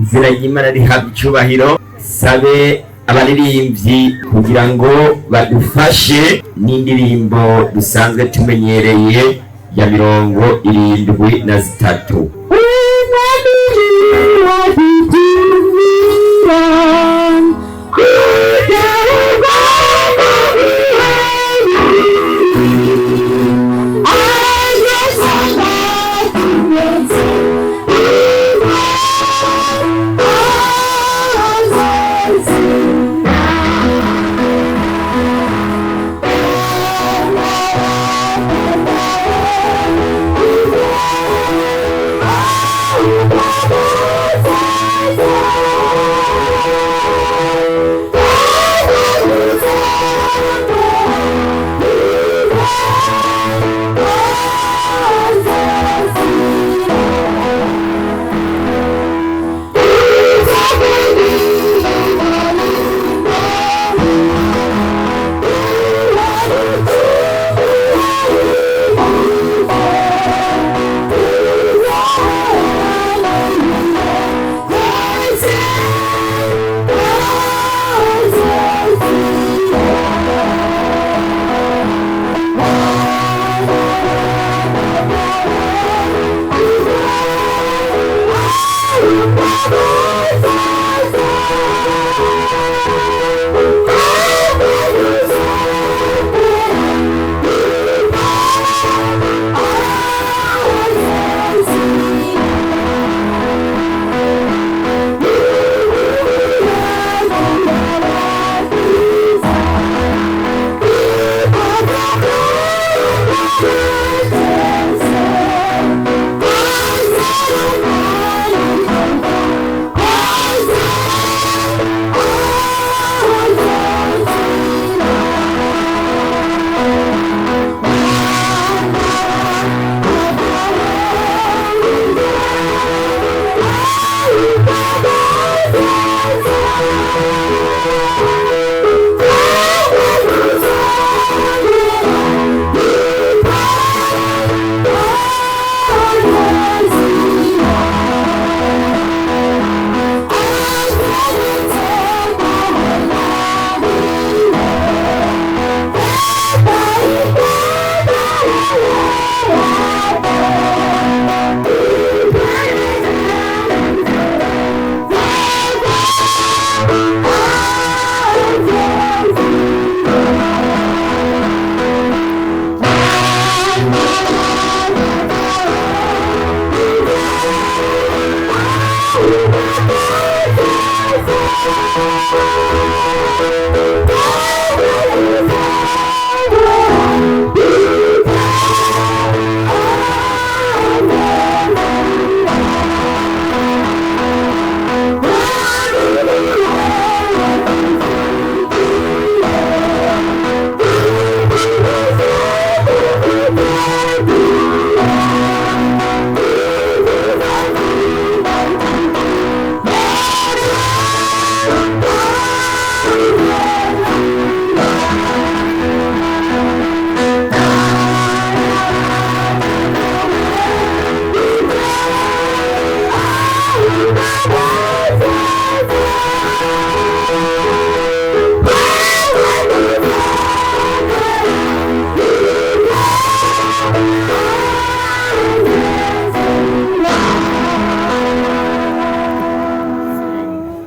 Izina ry'Imana rihabwa icubahiro. Sabe abaririmbyi kugira ngo badufashe n'indirimbo dusanzwe tumenyereye ya 73.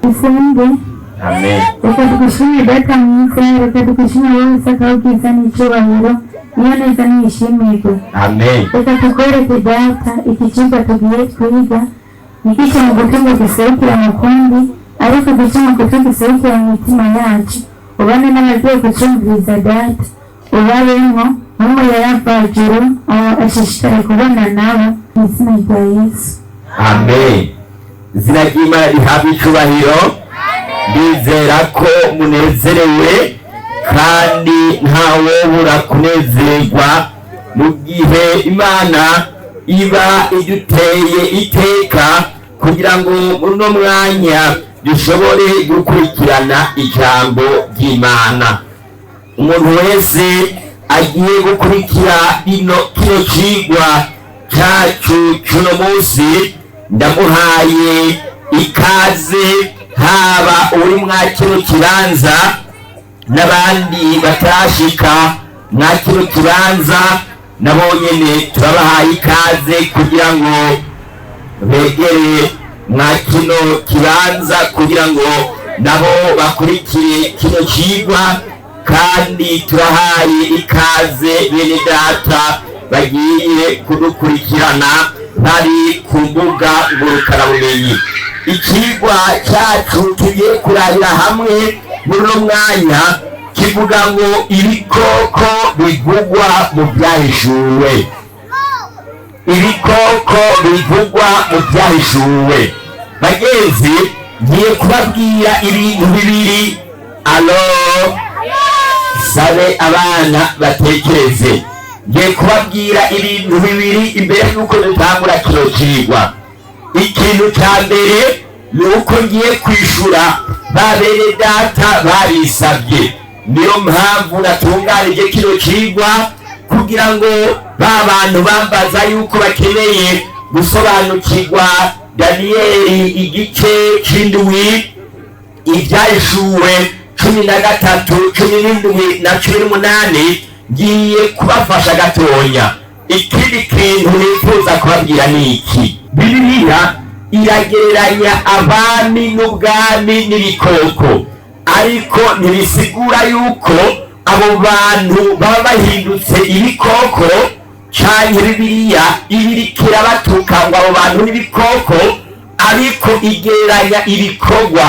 Usenge. Amen. Reka tugushime Data mwiza, reka tugushime wowe isaka w'ubwiza n'icyubahiro, iyo neza niyishimirwe. Amen. Reka tukwereke Data iki cyumba tugiye twiga, ntigice mu gutwi ngo giserukire mu kundi, ariko gice mu gutwi giserukire mu mitima yacu. Ubane n'abagiye kucumviriza Data, ubabemwo nk'umuyaravajuru ashishikare kubona nabo mu izina rya Yesu. Amen. Izina ry'Imana rihabwa icubahiro. Ndizera ko munezerewe kandi ntawobura kunezerwa mu gihe Imana iba iduteye iteka kugira ngo muri uno mwanya dushobore gukurikirana ijambo ry'Imana. Umuntu wese agiye gukurikira kino cigwa cacu c'uno munsi, ndamuhaye Ikaze haba uri mwa kino kibanza n'abandi batarashika mwa kino kibanza, nabo nyene turabahaye ikaze kugira ngo begere mwa kino kibanza, kugira ngo nabo bakurikire kino cigwa. Kandi turahaye ikaze bene data bagiye kudukurikirana bari ku mbuga ngurukanabumenyi. Ikigwa cyacu tugiye kurabira hamwe muri uno mwanya kivuga ngo ibikoko bivugwa mu byahishuwe. Ibikoko bivugwa mu byahishuwe. Bagenzi, ngiye kubabwira ibintu bibiri. Alo, sabe abana batekereze. Ngiye kubabwira ibintu bibiri imbere y'uko dutangura kino cigwa. Ikintu cya mbere ni uko ngiye kwishura ba bene data babisabye. Niyo mpamvu natunganije kino cigwa, kugira ngo ba bantu bambaza yuko bakeneye gusobanukirwa Daniyeli igice c'indwi, ibyahishuwe 13, 17 na 18, ngiye kubafasha gatonya. Ikindi kintu nifuza kubabwira ni iki: Bibiliya iragereranya abami n'ubwami n'ibikoko, ariko ntibisigura yuko abo bantu baba bahindutse ibikoko, canke Bibiliya ibiriko irabatuka ngo abo bantu n'ibikoko, ariko igereranya ibikorwa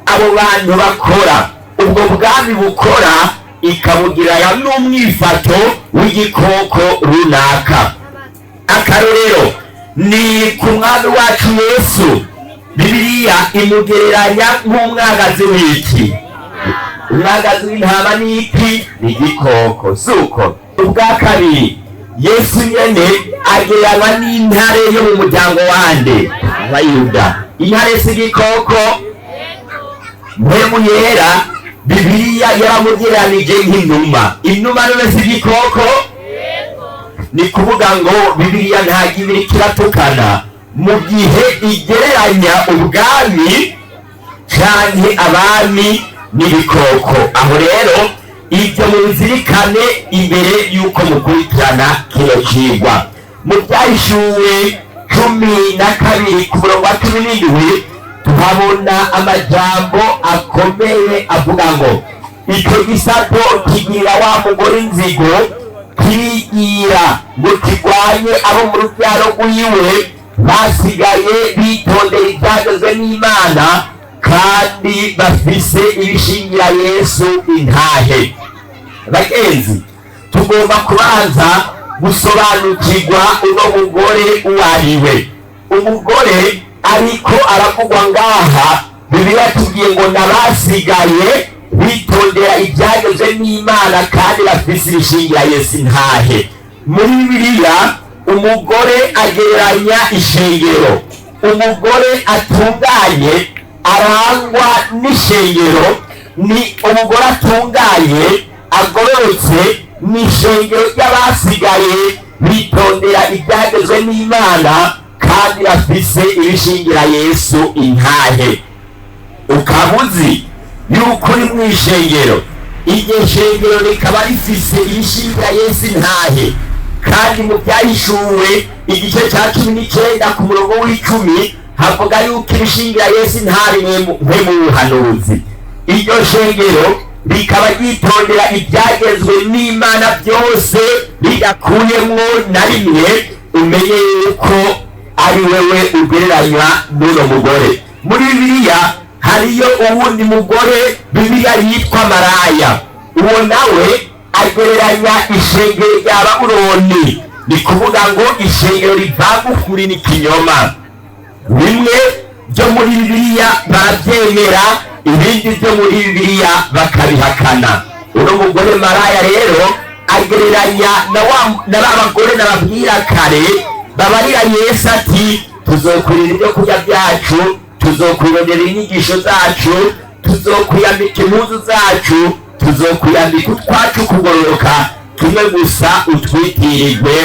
abo bantu bakora, ubwo bwami bukora, ikabugereranya n'umwifato w'igikoko runaka. Akarorero ni ku mwami wacu Yesu. Bibiliya imugereranya nk'umwagazi w'iki? Umwagazi w'intama. Ni iki? Ni igikoko, suko? Ubwa kabiri, Yesu nyene agereranywa n'intare yo mu muryango wande? Wa Yuda. Intare si igikoko? Mpwemu Yera, Bibiliya yaramugereranije nk'inuma. Inuma none si igikoko? Ni kuvuga ngo Bibiliya ntabwo ibiriko iratukana mu gihe igereranya ubwami canke abami n'ibikoko. Aho rero ibyo mubizirikane imbere y'uko mukurikirana kino cigwa. Mu Byahishuwe 12 ku murongo wa 17, tuhabona amajambo akomeye avuga ngo icyo gisato kigirira wa mugore inzigo, kirigira ngo kirwanye abo mu rubyaro rwiwe basigaye bitondera ibyagezwe n'Imana kandi bafise ibishingira Yesu intahe. Bagenzi, tugomba kubanza gusobanukirwa uno mugore uwo ari we. Umugore ariko aravugwa ngaha, Bibiliya tubwiye ngo n'abasigaye bitondera ibyagezwe n'Imana kandi bafise ibishingira Yesu intahe. Muri Bibiliya umugore agereranya ishengero. Umugore atunganye arangwa n'ishengero, ni umugore atunganye agororotse, ni ishengero ry'abasigaye bitondera ibyagezwe n'Imana kandi bafise ibishingira Yesu intahe. Ukaba uzi yuko uri mu ishengero, iryo shengero rikaba rifise ibishingira Yesu intahe, kandi mu Byahishuwe igice cya 19 ku murongo w'icumi havuga yuko ibishingira Yesu intahe mwe mu buhanuzi, iryo shengero rikaba ryitondera ibyagezwe n'Imana byose ridakuyemwo na rimwe, umenye yuko ari wewe ugereranywa n'uno mugore. Muri Bibiliya hariyo uwundi mugore Bibiliya yitwa maraya. Uwo nawe agereranya ishengero rya Babuloni, ni kuvuga ngo ishengero rivanga ukuri n'ikinyoma. Bimwe byo muri Bibiliya barabyemera, ibindi byo muri Bibiliya bakabihakana. Uno mugore maraya rero agereranya na ba bagore nababwira kare babarira Yesu ati: "Tuzokurira ibyo kurya byacu, tuzokwirondera inyigisho zacu, tuzokwiyambika impuzu zacu, tuzokwiyambika utwacu kugororoka, kimwe gusa utwitirirwe,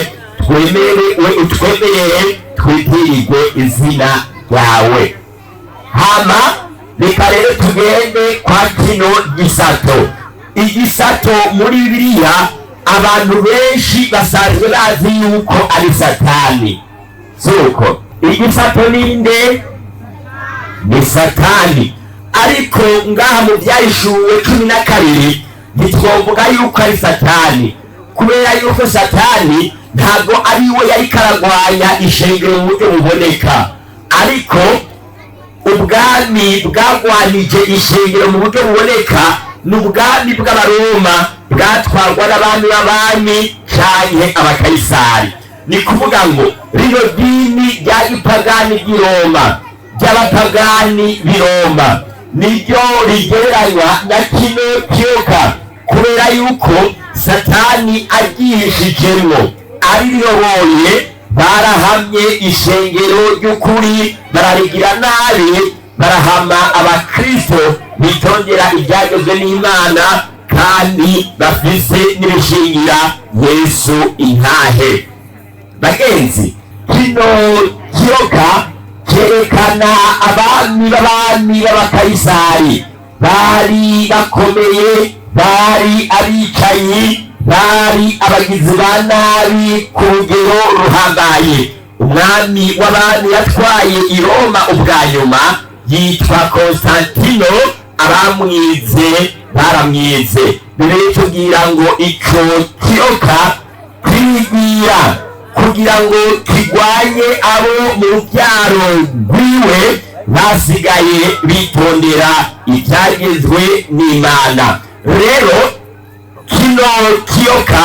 twemere we, utwemerere twitirirwe izina ryawe." Hama reka rero tugende kwa kino gisato. Igisato muri Bibiliya abantu benshi basanzwe bazi yuko ari Satani. Suko igisato ninde? Ni Satani. Ariko ngaha mu Byahishuwe 12 ntitwovuga yuko ari Satani, kubera yuko Satani ntabwo ari we yari karagwanya ishengero mu buryo buboneka, ariko ubwami bwagwanije ishengero mu buryo buboneka ni ubwami bw'Abaroma bwatwarwa n'abami b'abami canke Abakayisari. Ni kuvuga ngo rino dini rya gipagani ry'i Roma, ry'abapagani b'i Roma, niryo rigereranywa na kino kiyoka, kubera yuko Satani aryihishijemwo aririyoboye. Barahamye ishengero ry'ukuri, bararigira nabi, barahama abakristo bitondera ibyagezwe n'Imana kandi bafise n'ibishingira Yesu intahe. Bagenzi, kino kiyoka cyerekana abami b'abami b'Abakayisari bari bakomeye, bari abicanyi, bari abagizi ba nabi ku rugero ruhambaye. Umwami w'abami yatwaye i Roma ubwa nyuma yitwa Konstantino. Abamwize baramwize. Bibiliya itubwira ngo ico kiyoka kwigira kugira ngo kirwanye abo mu rubyaro rwiwe basigaye bitondera ibyagezwe n'Imana. Rero kino kiyoka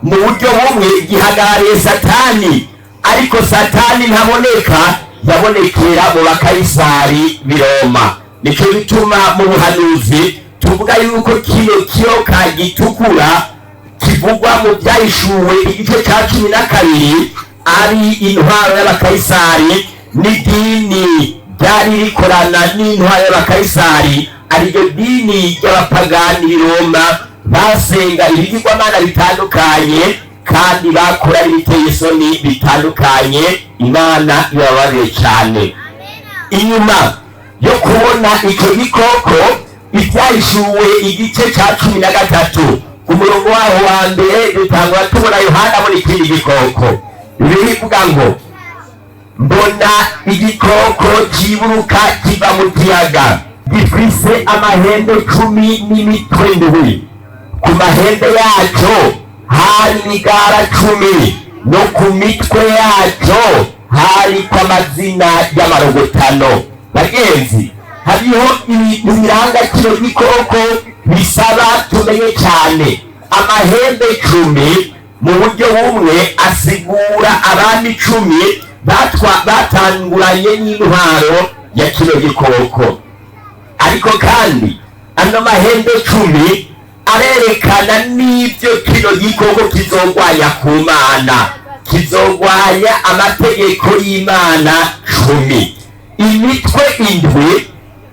mu buryo bumwe gihagarariye Satani, ariko Satani ntaboneka, yabonekera mu Bakayisari b'i Roma. Nicyo bituma mu buhanuzi tuvuga yuko kino kiyoka gitukura kivugwa mu Byahishuwe igice cya 12 ari intwaro y'Abakayisari n'idini ryari rikorana n'intwaro y'Abakayisari, ariryo dini ry'abapagani b'i Roma basenga ibigirwamana bitandukanye kandi bakora ibiteye isoni bitandukanye. Imana ibabarire cyane. Inyuma yo kubona icyo gikoko, Ibyahishuwe igice cya 13 ku murongo waho wa mbere dutangura tubona Yohana abona ikindi gikoko. Bibiliya ivuga ngo: "Mbona igikoko kiburuka kiva mu kiyaga, gifise amahembe 10 n'imitwe ndwi. Ku mahembe yacyo hari imigara 10, no ku mitwe yacyo hariko amazina y'amarogotano." Bagenzi, hariho ibintu biranga kino gikoko bisaba tumenye cyane. Amahembe 10 mu buryo bumwe asigura abami 10 batanguranye n'intwaro ya kino gikoko, ariko kandi ano mahembe 10 arerekana n'ibyo kino gikoko kizogwanya ku Mana. Kizogwanya amategeko y'Imana 10. Imitwe indwi,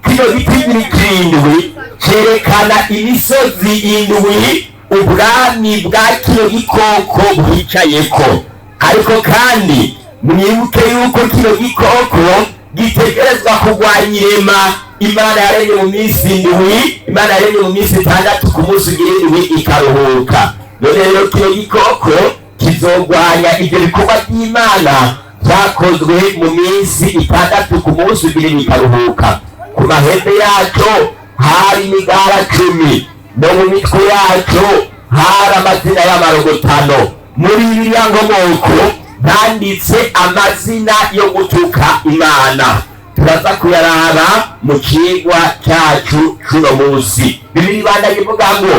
kino giti kirindwi cyerekana imisozi indwi ubwami bwa kino gikoko bwicayeko. Ariko kandi mwibuke yuko kino gikoko gitegerezwa kurwanya irema Imana yaremye mu minsi indwi. Imana yaremye mu minsi 6, ku munsi ugira indwi ikaruhuka. None rero kino gikoko kizogwanya ibyo bikorwa by'Imana byakozwe mu minsi 6, ku munsi ugira indwi ikaruhuka. Ku mahembe yacyo hari imigara 10, no mu mitwe yacyo hari amazina y'amarogotano. Muri Bibiliya nkomoko banditse amazina yo gutuka Imana. Turaza kuyaraba mu cigwa cyacu c'uno munsi. Bibiliya ibandanya ivuga ngo: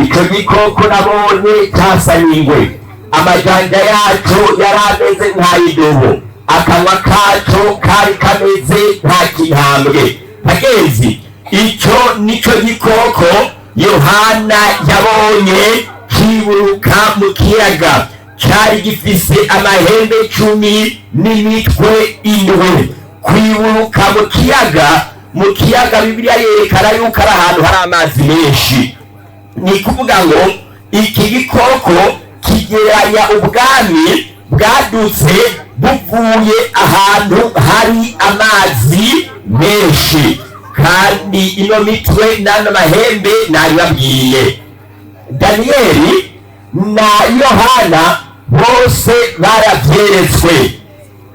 "Ico gikoko nabonye casa n'ingwe, amajanja yaco yari ameze nk'ay'idubu, akanwa kaco kari kameze nk'ak'intambwe." Bagenzi, ico nico gikoko Yohana yabonye kiburuka mu kiyaga, cyari gifise amahembe 10 n'imitwe indwi. Kwiburuka mu kiyaga, mu kiyaga Bibiliya yerekana yuko ari ahantu hari amazi menshi. Ni kuvuga ngo iki gikoko kigereranya ubwami bwadutse buvuye ahantu hari amazi. Menshi. Kandi ino mitwe n'ano mahembe nabibabwiye. Daniyeli na Yohana bose barabyeretswe.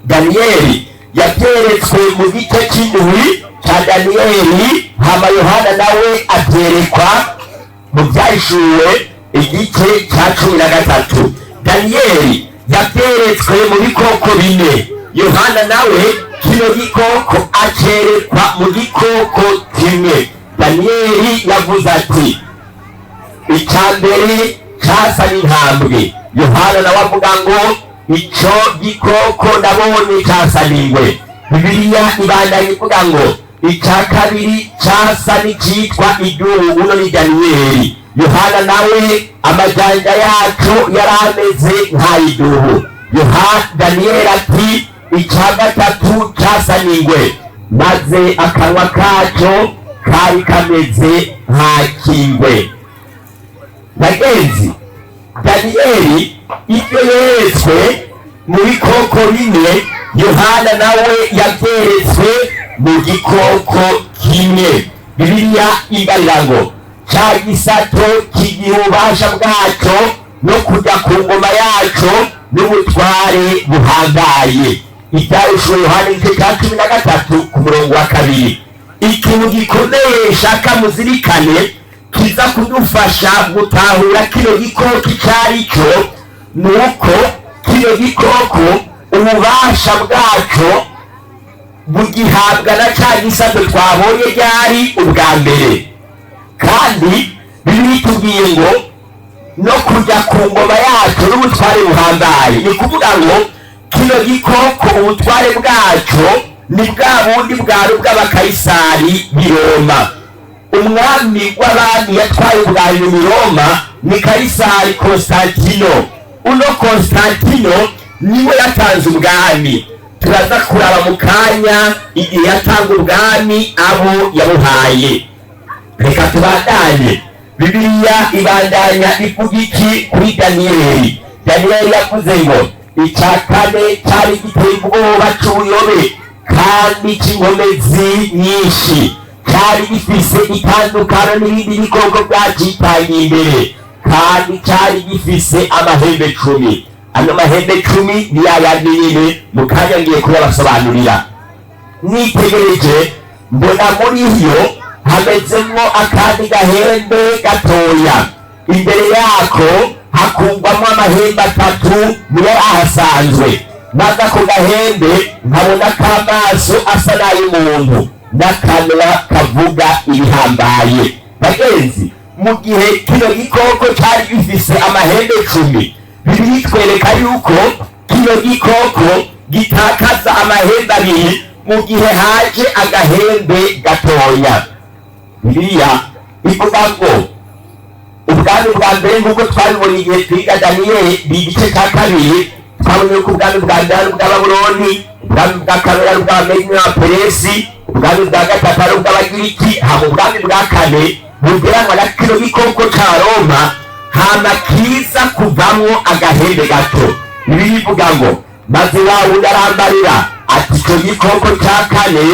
Daniyeli yabyeretswe mu gice cy'indwi cya Daniyeli, hama Yohana nawe abyerekwa mu Byahishuwe igice cya 13. Daniyeli yabyeretswe mu bikoko bine, Yohana nawe kino gikoko acerekwa mu gikoko kimwe. Daniyeli yavuze ati: "Icya mbere casa n'intambwe." Yohana nawe avuga ngo: "Ico gikoko ndabonye casa n'ingwe." Bibiliya ibandanya ivuga ngo: "Icya kabiri casa n'icitwa idubu." Uno ni Daniyeli. Yohana nawe: "Amajanja yaco yari ameze nk'ay'idubu." Yohana, Daniyeli ati: "Icya gatatu casa n'ingwe, maze akanwa kaco kari kameze nk'ak'ingwe." Bagenzi, Daniyeli ibyo yeretswe mu bikoko bine, Yohana nawe yabyeretswe mu gikoko kimwe. Bibiliya ibarira ngo cya gisato kigira ububasha bwacyo no kujya ku ngoma yacyo n'ubutware buhambaye. Ibyahishuwe Yohana igice cya 13 ku murongo wa 2. Ikintu gikomeye nshaka muzirikane kiza kudufasha gutahura kino gikoko icyo ari cyo, ni uko kino gikoko ububasha bwacyo bugihabwa na cya gisato twabonye ryari ubwa mbere. Kandi Bibiliya itubwiye ngo no kujya ku ngoma yacu n'ubutware buhambaye. Ni kuvuga ngo kino gikoko ubutware bwacyo ni bwa bundi bwari ubw'abakayisari b'i Roma. Umwami w'abami yatwaye ubwa nyuma i Roma ni Kayisari Konstantino. Uno Konstantino niwe yatanze ubwami. Turaza kuraba mu kanya igihe yatanga ubwami abo yabuhaye. Reka tubandanye. Bibiliya ibandanya ivuga iki kuri Daniyeli? Daniyeli yavuze ngo icya kane cyari giteye ubwoba cy'ubuyobe kandi cy'inkomezi nyinshi, cyari gifise itandukano n'ibindi bikoko byacitangiye imbere, kandi cyari gifise amahembe 10. Ayo mahembe 10 ni yayandi nyine mu kanya ngiye kuyabasobanurira. Nitegereje mbona muri yo hamezemwo akandi gahembe gatoya, imbere yako hakugwamo amahembe atatu niyo ahasanzwe. Maze ako gahembe nkabona k'amaso asa n'ay'umuntu n'akanwa kavuga ibihambaye. Bagenzi, mu gihe kino gikoko cyari gifise amahembe 10, Bibiliya itwereka yuko kino gikoko gitakaza amahembe abiri mu gihe haje agahembe gatoya. Bibiliya ivuga ngo ubwami bwa mbere, nk'uko twabibonye igihe twiga Daniyeli igice cya kabiri, twabonye ko ubwami bwa mbere ari ubw'Ababuloni, ubwami bwa kabiri ari ubw'Abamedi n'Abaperesi, ubwami bwa gatatu ari ubw'Abagiriki, hama ubwami bwa kane bugeranwa na kino gikoko ca Roma, hama kiza kuvamwo agahembe gato. Bibiliya ivuga ngo: "Maze wa wundi arambarira ati: 'Ico gikoko ca kane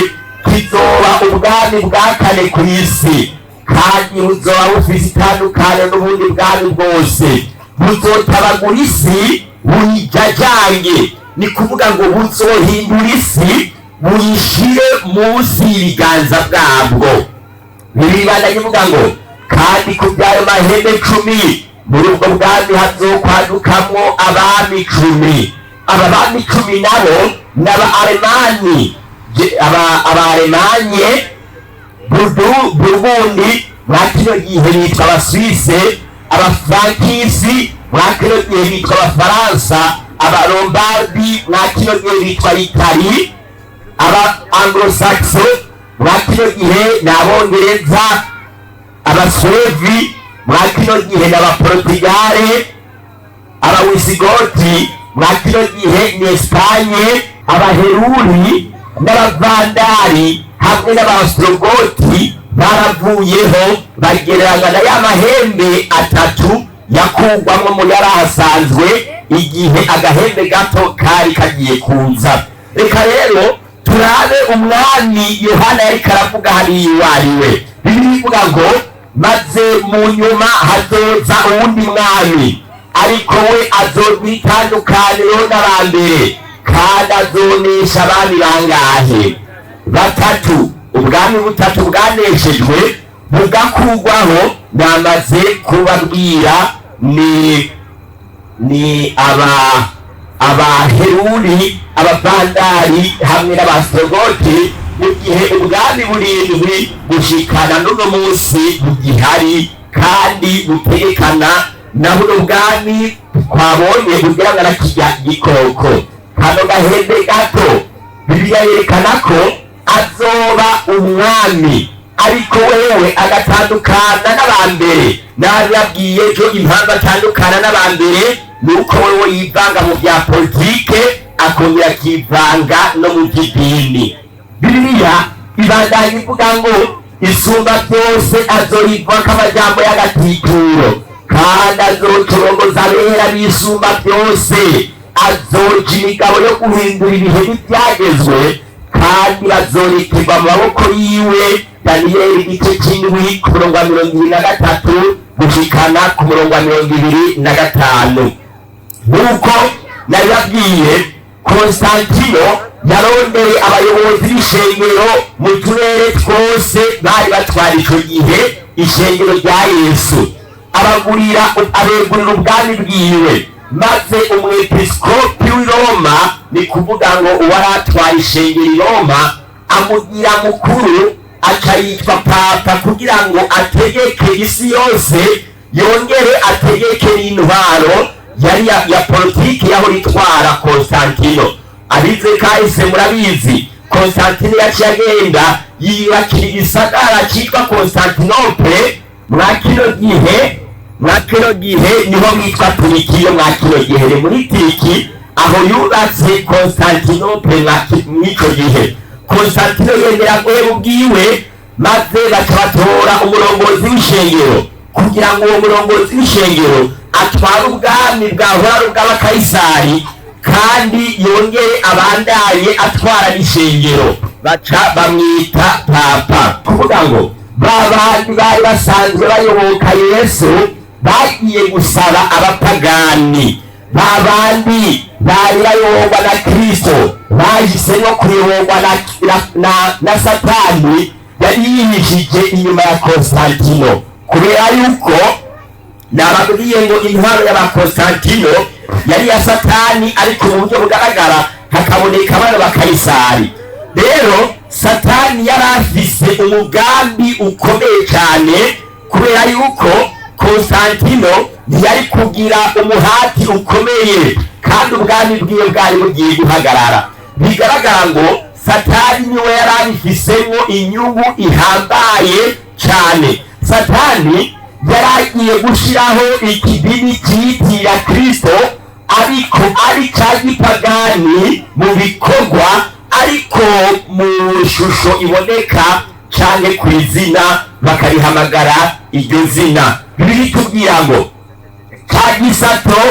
kizoba ubwami bwa kane ku isi, kandi buzoba bufise itandukano n'ubundi bwami bwose, buzotabagura isi buyijajange.'" Ni kuvuga ngo buzohindura isi buyishire munsi y'ibiganza bwabwo. Biribandanye ivuga ngo: "Kandi ku by'ayo mahembe 10, muri ubwo bwami hazokwadukamwo abami 10. Aba bami 10 nabo ni aba Alemani, aba Alemanye, Burundi mwa kino gihe bitwa Abaswise, Abafrankisi mwa kino gihe bitwa Abafaransa, Abalombardi mwa kino gihe bitwa Itali, aba Anglo-Saxon mwa kino gihe ni Abongereza, Abasuevi mwa kino gihe ni Abaportugali, Abawisigoti mwa kino gihe ni Espanye, Abaheruri n'Abavandari hamwe n'Abaostrogoti baravuyeho, bagereranywa na ya mahembe atatu yakugwamwo mu yari ahasanzwe igihe agahembe gato kari kagiye kuza." Reka rero Turabe umwami Yohana yariko aravuga hariya uwo ari we. Bibiliya ivuga ngo: "Maze mu nyuma hazoza uwundi mwami, ariko we azozwa itandukaniro n'abambere, kandi azonesha abami." Bangahe? Batatu. Ubwami butatu bwaneshejwe bugakurwaho, namaze kubabwira, ni Abaheruri, Abavandari hamwe n'Abasogoti, mu gihe ubwami burindwi gushikana n'uno munsi bugihari kandi butegekana na buno bwami twabonye bugira ngo arakirya igikoko. Kano gahembe gato, Bibiliya yerekana ko azoba umwami, ariko wewe agatandukana n'abambere. Nababwiye ejo impamvu atandukana n'abambere, ni uko wewe yivanga mu bya politike, akongera akivanga no mu by'idini. Bibiliya ibandanya ivuga ngo: "Isumba byose azoyivako amajambo y'agatituro, kandi azocorongoza abera b'Isumba byose, azoca imigabo yo guhindura ibihe n'ibyagezwe, kandi bazorekerwa mu maboko yiwe." Daniyeli igice c'indwi, ku murongo wa 23 gushikana ku murongo wa 25. Nk'uko nabibabwiye, Konstantino yarondeye abayobozi b'ishengero mu turere twose bari batwara ico gihe ishengero rya Yesu, abagurira, abegurira ubwami bwiwe. Maze umwepiskopi w'i Roma, ni kuvuga ngo uwari atwaye ishengero i Roma, amugira mukuru, aca yitwa papa, kugira ngo ategeke isi yose, yongere ategeke n'intwaro yari ya politiki yahora itwara Konstantino. Abize kahise murabizi, Konstantino yaciye agenda yiyubakira igisagara cyitwa Konstantinople. Mwa kino gihe niho mwitwa Turikiyo. Mwa kino gihe ni muri Turiki aho yubatse Konstantinople. Mw'ico gihe Konstantino yemera guheba ubwiwe, maze baca batora umurongozi w'ishengero, kugira ngo uwo murongozi w'ishengero atware ubwami bwahora ari ubw'Abakayisari, kandi yongere abandaye atwara n'ishengero. Baca bamwita papa. Kuvuga ngo ba bandi bari basanzwe bayoboka Yesu bagiye gusaba abapagani, ba bandi bari bayoborwa na Kristo bahisemo kuyoborwa na Satani yari yihishije inyuma ya Konstantino, kubera yuko nababwiye ngo intwaro y'Abakonstantino yari iya Satani, ariko mu buryo bugaragara hakaboneka abana ba Kayisari. Rero Satani yari afise umugambi ukomeye cyane, kubera yuko Konstantino ntiyari kugira umuhati ukomeye kandi ubwami bwiwe bwari bugiye guhagarara. Bigaragara ngo Satani niwe yari abifisemo inyungu ihambaye cyane. Satani yari agiye gushyiraho ikidini cyitira Kristo, ariko ari cya gipagani mu bikorwa, ariko mu shusho iboneka cyane ku izina bakarihamagara iryo zina. Bibiliya itubwira ngo cya gisato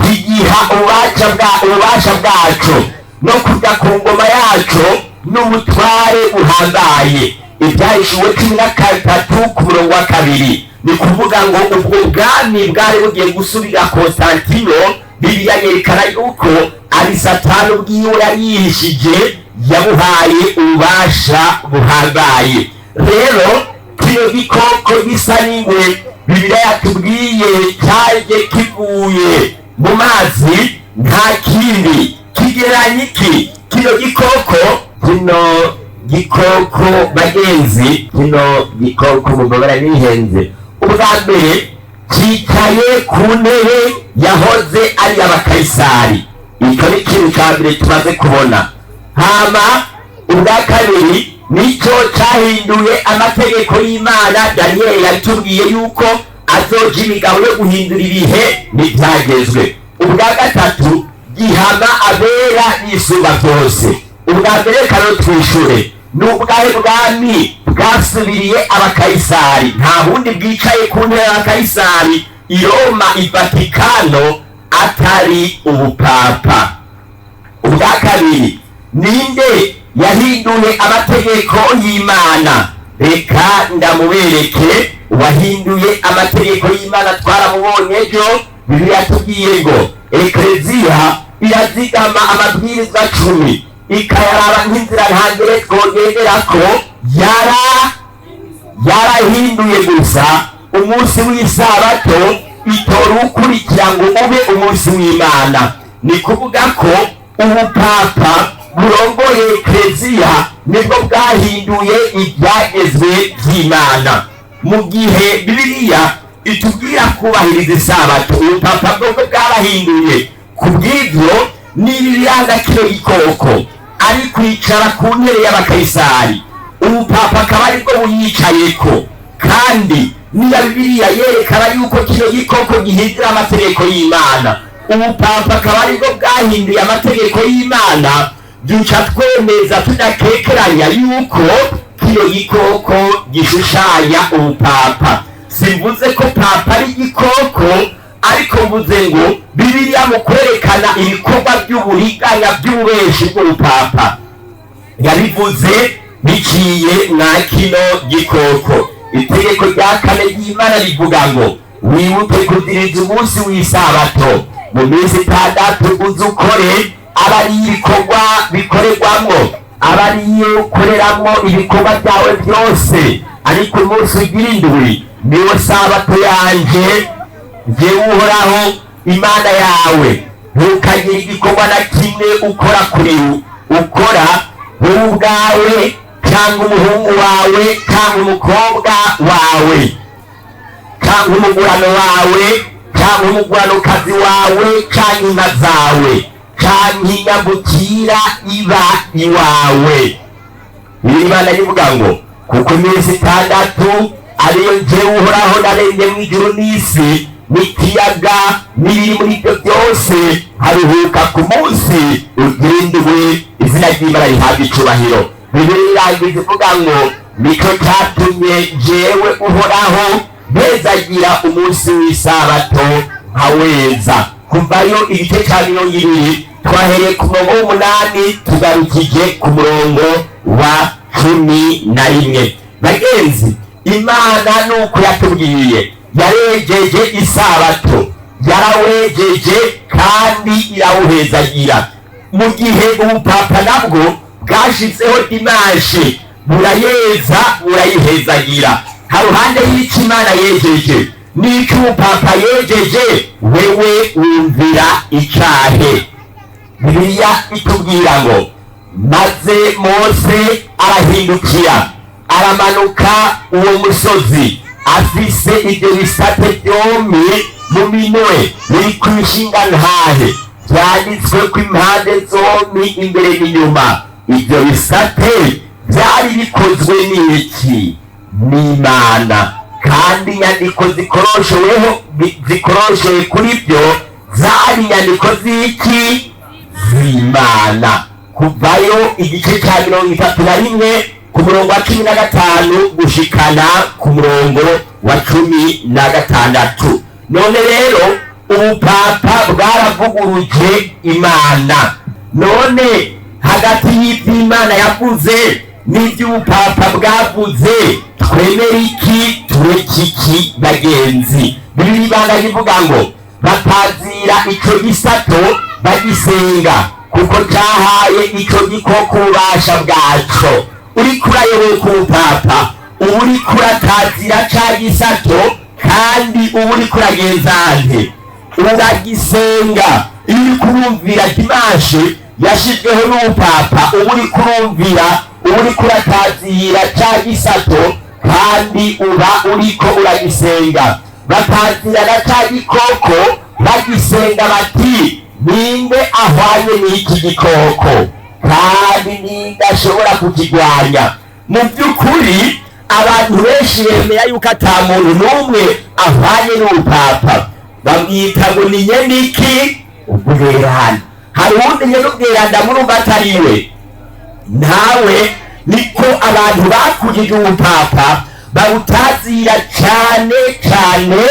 kigiha ububasha bwaco no kujya ku ngoma yaco n'ubutware buhambaye. Ibyahishuwe 13 ku murongo wa 2. Ni kuvuga ngo ubwo bwami bwari bugiye gusubira Konstantino, Bibiliya yerekana yuko ari Satani ubwiwe yari yihishije, yabuhaye ububasha buhambaye. Rero kino gikoko gisa n'ingwe, Bibiliya yatubwiye cyaje kivuye mu mazi, nta kindi kigereranya iki kino gikoko. Kino gikoko, bagenzi, kino gikoko, mubabara nihenze, ubwa mbere cyicaye ku ntebe yahoze ari iy'Abakayisari. Icyo ni ikintu cya mbere tumaze kubona. Hama ubwa kabiri, nicyo cyahinduye amategeko y'Imana. Daniyeli yatubwiye yuko azoja imigabo yo guhindura ibihe n'ibyagezwe. Ubwa gatatu, gihama abera n'Isumba byose. Ubwa mbere kano twishure: ni ubwahe bwami bwasubiriye Abakayisari? Nta bundi bwicaye ku ntebe y'Abakayisari i Roma, i Vatikano, atari ubupapa. Ubwa kabiri, ninde Yahinduye amategeko y'Imana. Reka ndamubereke uwahinduye amategeko y'Imana. Twaramubonye ejo. Bibiliya yatubwiye ngo Ekleziya irazigama amabwirizwa 10, ikayaraba nk'inzira ntangere twogenderako. Yarahinduye gusa umunsi w'Isabato, itora uwukurikira ngo ube umunsi w'Imana. Ni kuvuga ko ubupapa burongoye Ekleziya nibwo bwahinduye ibyagezwe by'Imana, mu gihe Bibiliya itubwira kubahiriza Isabato. Ubupapa bwobwo bwarahinduye. Ku bw'ibyo, niba ibiranga kino gikoko ari kwicara ku ntebe y'Abakayisari, ubupapa akaba aribwo buyicayeko, kandi niba Bibiliya yerekana yuko kino gikoko gihindura amategeko y'Imana, ubupapa akaba aribwo bwahinduye amategeko y'Imana, duca twemeza tudakekeranya yuko kino gikoko gishushanya ubupapa. Simvuze ko papa ari igikoko, ariko mvuze ngo Bibiliya mu kwerekana ibikorwa by'uburiganya, by'ububeshi bw'ubupapa, yabivuze biciye mwa kino gikoko. Itegeko rya kane ry'Imana rivuga ngo: "Wibuke kuziriza umunsi w'Isabato. Mu minsi 6 uze ukore, aba ari ibikorwa bikorerwamwo, aba ariyo ukoreramwo ibikorwa byawe byose. Ariko umunsi ugira indwi niwo sabato yanje, njyewe Uhoraho Imana yawe. Ntukagire igikorwa na kimwe ukora kuri ukora, wowe ubwawe cyangwa umuhungu wawe cyangwa umukobwa wawe cyangwa umugurano wawe cyangwa umuguranokazi wawe cyangwa inka zawe cyangwa inyambukira iba iwawe." Imana ivuga ngo: "Kuko iminsi 6 ariyo njyewe Uhoraho naremye mu ijuru n'isi n'ikiyaga n'ibiri muri ibyo byose, haruhuka ku munsi ugira indwi." Izina ry'Imana rihabwa icubahiro. Bibiliya irangiza ivuga ngo: "Nicyo cyatumye njyewe Uhoraho mpezagira umunsi w'Isabato nkaweza." Kuvayo igice cya 20, twahereye ku murongo w'8, tugarukije ku murongo wa 11. Bagenzi, Imana nuko yatubwiye, yarejeje Isabato, yarawejeje kandi irawuhezagira, mu gihe ubupapa nabwo bwashizeho dimanche, burayeza, burayihezagira. Haruhande y'icyo Imana yejeje n'icyo ubupapa yejeje, wewe wumvira icahe? Bibiliya itubwira ngo: "Maze Mose arahindukira, aramanuka uwo musozi, afise ibyo bisate byombi mu minwe, biri ku ishingantahe byanditswe ko impande zombi, imbere n'inyuma. Ibyo bisate byari bikozwe n'iki? N'Imana. Kandi inyandiko zikorosheweho, zikoroshewe kuri byo, zari inyandiko z'iki? Z'Imana." Kuvayo igice cya 31, ku murongo wa 15 gushikana ku murongo wa 16. None rero ubupapa bwaravuguruje Imana. None hagati y'iby'Imana yavuze n'iby'ubupapa bwavuze, twemere iki, tureke iki? Bagenzi, Bibiliya ibanga rivuga ngo: "Batazira ico gisato, bagisenga, kuko cyahaye ico gikoko ububasha bwaco." Uriko urayoboka ubupapa, uba uriko uratazira ca gisato, kandi uba uriko uragenzante, uragisenga. Iyo uriko urumvira dimanche yashizweho n'ubupapa, uba uriko urumvira, uba uriko uratazira ca gisato, kandi uba uriko uragisenga. Batazira na ca gikoko, bagisenga, bati: "Ninde ahwanye n'iki gikoko, kandi ninde ashobora kukigwanya?" Mu by'ukuri, abantu benshi bemera yuko ata muntu n'umwe ahwanye n'ubupapa. Bamwita ngo ni nyeniki ubweranda. Hari uwundi nyene ubweranda murumva atariwe? Nawe niko abantu bakujije ubupapa, bawutazira cyane cyane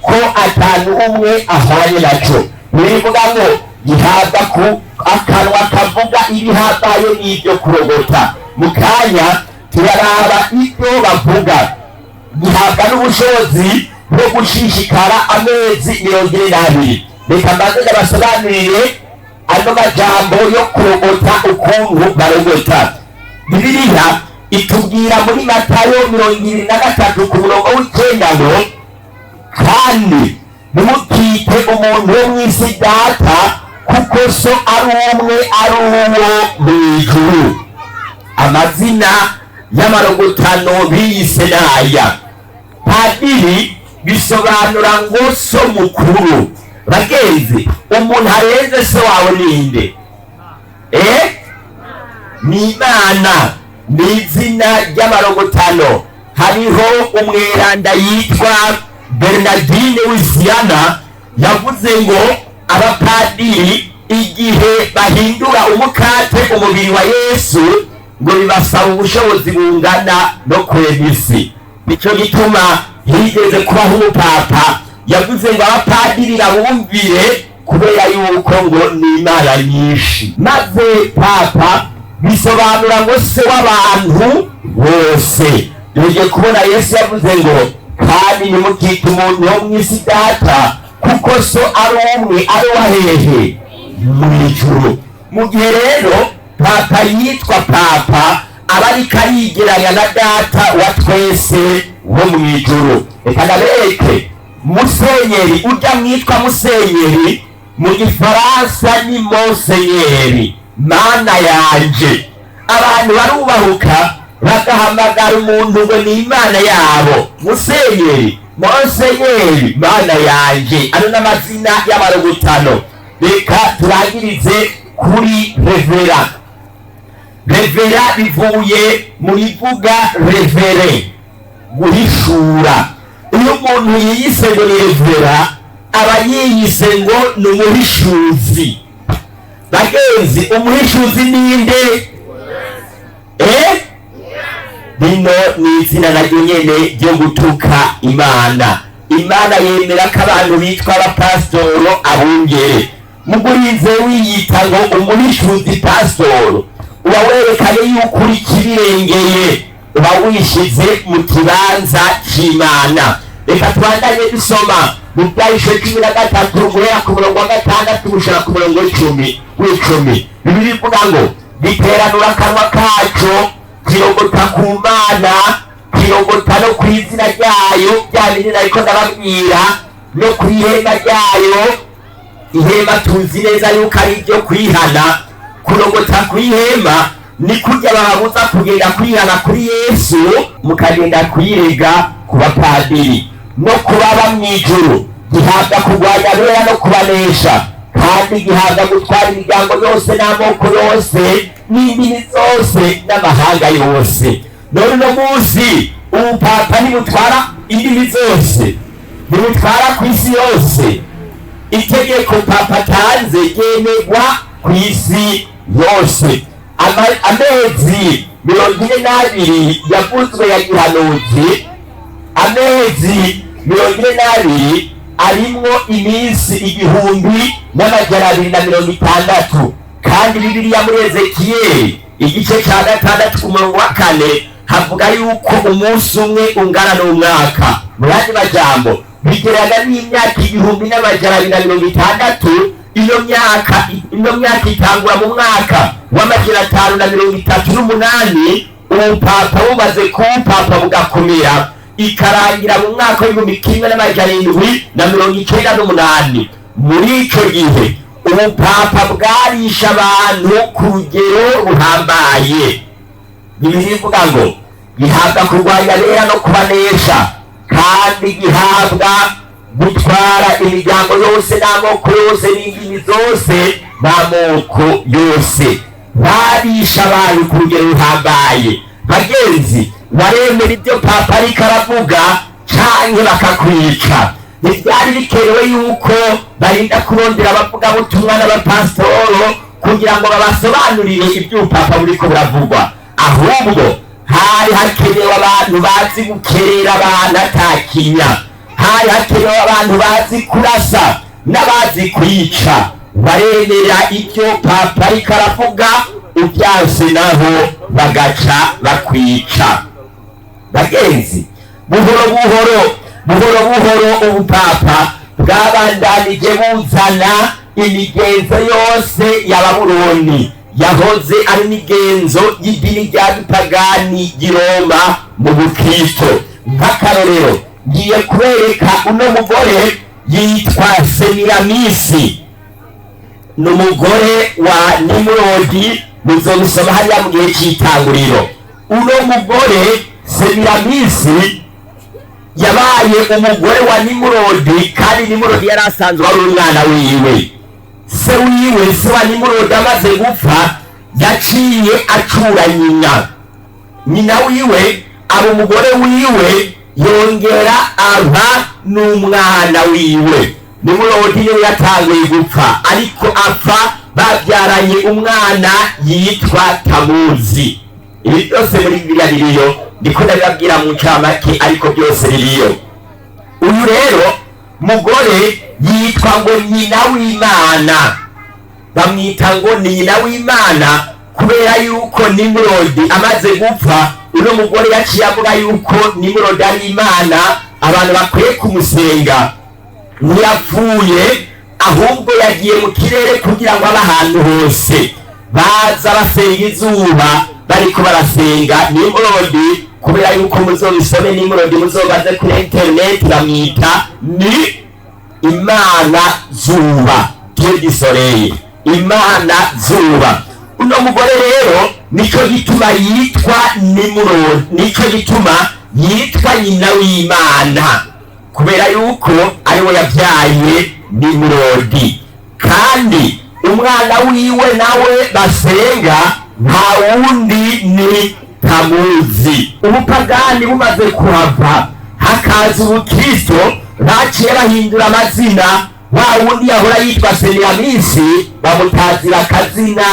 ko atanu umwe ahwanye naco. Nibivuga ngo gihabwa ku Akanwa kavuga ibihambaye n'ibyo kurogota. Mu kanya turaraba ibyo bavuga. Gihabwa n'ubushobozi bwo gushishikara amezi 42. Reka mbanze ndabasobanurire ano majambo yo kurogota, ukuntu barogota. Bibiliya itubwira muri Matayo 23 ku murongo w'9 ngo: "Kandi ntimukite umuntu wo mu isi data, kuko so ari umwe, ari uwo mu ijuru." Amazina y'amarogotano biyise n'aya: padiri bisobanura ngo so mukuru. Bagenzi, umuntu arenze so wawe ninde? Ni Imana, ni izina ry'amarogotano. Hariho umweranda yitwa Bernardine Wisiyana yavuze ngo abapadiri igihe bahindura umukate umubiri wa Yesu, ngo bibasaba ubushobozi bungana no kwema isi. Nicyo gituma higeze kubaho umupapa yavuze ngo abapadiri babumvire, kubera yuko ngo ni imana nyinshi. Maze papa bisobanura ngo se w'abantu bose. Tugiye kubona Yesu yavuze ngo: "Kandi ntimukite umuntu wo mu isi data, kuko so ari umwe, ari uwa hehe? Mu ijuru." Mu gihe rero papa yitwa papa, aba ariko arigeranya na Data wa twese wo mu ijuru. Reka ndabereke musenyeri. Ujya mwitwa musenyeri, mu Gifaransa ni monseigneur, mana yanje. Abantu barubahuka bagahamagara umuntu ngo ni imana yabo. Musenyeri, monseigneur, mana yanje, ano n'amazina y'abarogotano. Reka turangirize kuri révérend. Révérend bivuye mu rivuga révéler, guhishura. Iyo umuntu yiyise ngo ni révérend, aba yiyise ngo ni umuhishuzi. Bagenzi, umuhishuzi ninde? Rino ni izina naryo nyene ryo gutuka Imana. Imana yemera ko abantu bitwa abapasitoro, abungere. Mugurinze wiyita ngo umuhishuzi, pasitoro, uba werekanye yuko uri kibirengeye, uba wishize mu kibanza c'Imana. Reka tubandanye dusoma mu Byahishuwe 13, guhera ku murongo wa 6 gushika ku murongo w'icumi. Bibiliya ivuga ngo giteranura akanwa kaco, kirogota ku Mana, kirogota no ku izina ryayo, bya bindi nariko ndababwira, no ku ihema ryayo. Ihema tuzi neza yuko ari iryo kwihana. Kurogota ku ihema ni kurya bababuza kugenda kwihana kuri Yesu, mukagenda kwirega ku bapadiri no kubaba mu ijuru. Gihabwa kurwanya abera no kubanesha, kandi gihabwa gutwara imiryango yose n'amoko yose n'indimi zose n'amahanga yose. None uno munsi ubupapa ntibutwara indimi zose, ntibutwara ku isi yose? Itegeko papa atanze ryemegwa ku isi yose. Amezi 42 yavuzwe ya gihanuzi, amezi 42 arimwo iminsi 1260. Kandi Bibiliya muri Ezekiyeli igice cya 6 ku murongo wa 4 havuga yuko umunsi umwe ungana n'umwaka. Mu yandi majambo, bigerana n'imyaka 1260. Iyo myaka itangura mu mwaka wa 538, ubupapa bumaze kuba upapa bugakomera, ikarangira mu mwaka wa 1798. Muri ico gihe ubupapa bwarisha abantu ku rugero ruhambaye. Bibiliya ivuga ngo gihabwa kurwanya abera no kubanesha, kandi gihabwa gutwara imiryango yose n'amoko yose n'indimi zose n'amoko yose. Barisha abantu ku rugero ruhambaye. Bagenzi, baremera ibyo papa ariko aravuga canke bakakwica. Ntibyari bikenewe yuko barinda kurondera abavugabutumwa n'abapasitoro kugira ngo babasobanurire iby'ubupapa buriko buravugwa. Ahubwo hari hakenewe abantu bazi gukerera abantu atakinya, hari hakenewe abantu bazi kurasa n'abazi kwica. Baremera ibyo papa ariko aravuga, ubyanse naho bagaca bakwica. Bagenzi, buhoro buhoro, buhoro buhoro, ubupapa bwabandanije buzana imigenzo yose ya Babuloni yahoze ari imigenzo y'idini rya gipagani ry'i Roma mu bukristo. Nk'akarorero, ngiye kubereka uno mugore yitwa Semiramisi, ni umugore wa Nimurodi. Muzobisoma hariya mu gihe cy'itanguriro. Uno mugore Semiramisi yabaye umugore wa Nimurodi, kandi Nimurodi yari asanzwe ari umwana wiwe. Se wiwe, se wa Nimurodi, amaze gupfa yaciye acura nyina. Nyina wiwe aba umugore wiwe, yongera aba n'umwana wiwe. Nimurodi niwe yatanguye gupfa, ariko apfa babyaranye umwana yitwa Tamuzi. Ibi byose muri Bibiliya biriyo, ndiko ndabibabwira mu ncamake, ariko byose biriyo. Uyu rero mugore yitwa ngo nyina w'Imana. Bamwita ngo ni nyina w'Imana kubera yuko Nimurodi amaze gupfa, uno mugore yaciye avuga yuko Nimurodi ari Imana, abantu bakwiye kumusenga. Ntiyapfuye, ahubwo yagiye mu kirere kugira ngo abe ahantu hose. Baza basenga izuba, bariko barasenga Nimurodi. Kubera yuko muzobisome, Nimurodi muzobaze kuri interineti, bamwita ni Imana zuba, Dieu du soleil, Imana zuba. Uno mugore rero nico gituma yitwa Nimurodi, nico gituma yitwa nyina w'Imana, kubera yuko ariwe yabyaye Nimurodi. Kandi umwana wiwe nawe basenga nta wundi ni Tamuzi. Ubupagani bumaze kuhava hakaza ubukristo, baciye bahindura amazina. Wa wundi yahora yitwa Semiramisi bamutazira akazina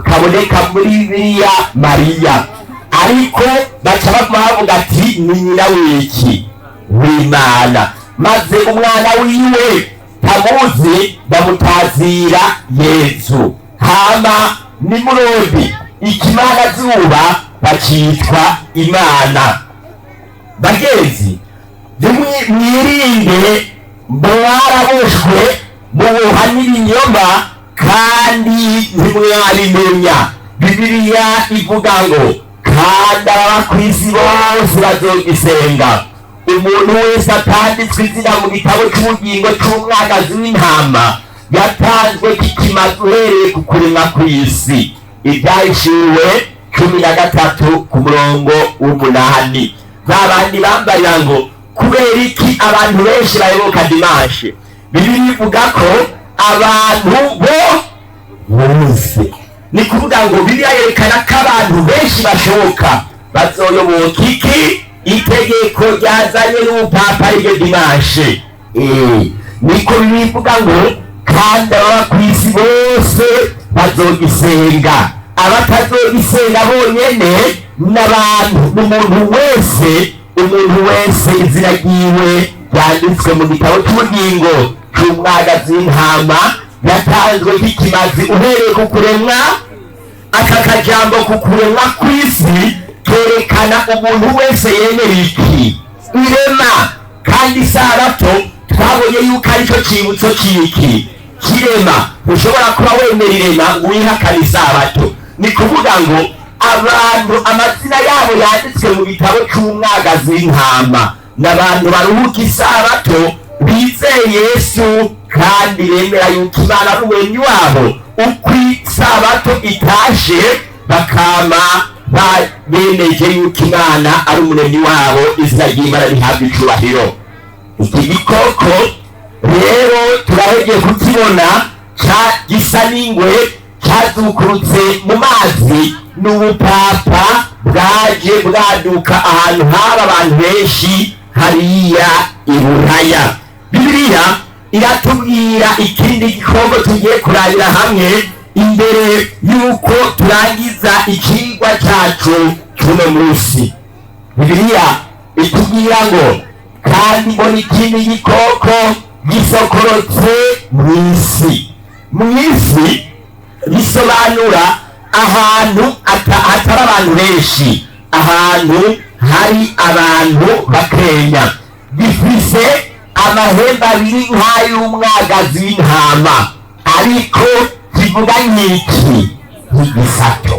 kaboneka muri Bibiliya, Mariya, ariko baca bavuga ati ni nyina w'iki? W'Imana. Maze umwana wiwe Tamuzi bamutazira Yezu. Hama Nimurodi, ikimana zuba, bakitwa Imana. Bagenzi, mwirinde, mwaraboshwe muboha n'ibinyoma kandi ntimwabimenya. Bibiliya ivuga ngo kandi ababa ku isi bose bazogisenga, umuntu wese atanditswe izina mu gitabo cy'ubugingo cy'umwagazi w'intama yatanzwe kikimaze uhereye ku kuremwa kw'isi. Ibyahishuwe 13 ku murongo w'8. Ba bandi bambarira ngo kubera iki abantu benshi bayoboka dimanche? Bibiliya ivuga ko abantu bo bose, ni kuvuga ngo Bibiliya yerekana ko abantu benshi bashoboka bazoyoboka iki? Itegeko ryazanye n'ubupapa, ariryo dimanche. Niko Bibiliya ivuga ngo kandi ababa ku isi bose bazogisenga. Abatazogisenga bonyene n'abantu, umuntu wese, umuntu wese izina ryiwe ryanditswe mu gitabo cy'ubugingo cy'umwagazi w'intama yatanzwe nk'ikimazi uhereye ku kuremwa. Aka kajambo ku kuremwa kw'isi kerekana umuntu wese yemera iki? Irema. Kandi isabato twabonye yuko aricyo cyibutso cy'iki? Kirema. Ushobora kuba wemera irema ngo wihakane isabato. Ni kuvuga ngo abantu amazina yabo yanditswe mu gitabo cy'umwagazi w'intama ni abantu baruhuka isabato, bizeye Yesu kandi bemera yuko Imana ari umuremyi wabo. Uko isabato itashe bakama bemeje yuko Imana ari umuremyi wabo. Izina ry'Imana rihabwa icubahiro. Iki gikoko rero turahegeye kukibona, ca gisa n'ingwe cyazukurutse mu mazi, n'ubupapa bwaje bwaduka ahantu haba abantu benshi hariya i Buraya. Bibiliya iratubwira ikindi gikoko tugiye kurabira hamwe imbere y'uko turangiza ikigwa cyacu cy'uno munsi. Bibiliya itubwira ngo kandi mbona ikindi gikoko gisokorotse mu isi. Mu isi bisobanura ahantu hatari abantu benshi, ahantu hari abantu bakenya. Gifise amahembe abiri nk'ay'umwagazi w'intama, ariko kivuga nk'iki? Nk'igisato.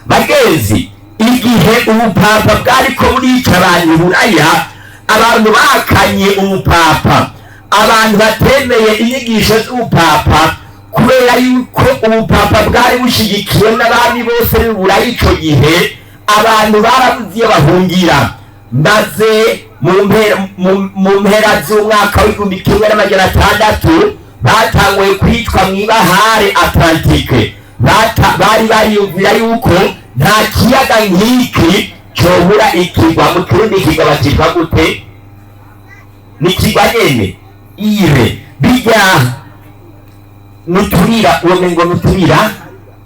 Bagenzi, igihe ubupapa bwariko burica abantu i Buraya, abantu bakanye ubupapa, abantu batemeye inyigisho z'ubupapa, kubera yuko ubupapa bwari bushigikiwe n'abami bose b'i Buraya ico gihe, abantu barabuze iyo bahungira. Maze mu mpera z'umwaka w'1600 batanguye kwicwa mw'ibahare Atlantike. Bari bariyumvira yuko nta kiyaga nk'iki cobura ikigwa. Mu Kirundi ikigwa bakitwa gute? Ni ikigwa nyene ire bijya nuturira, uwo mengo nuturira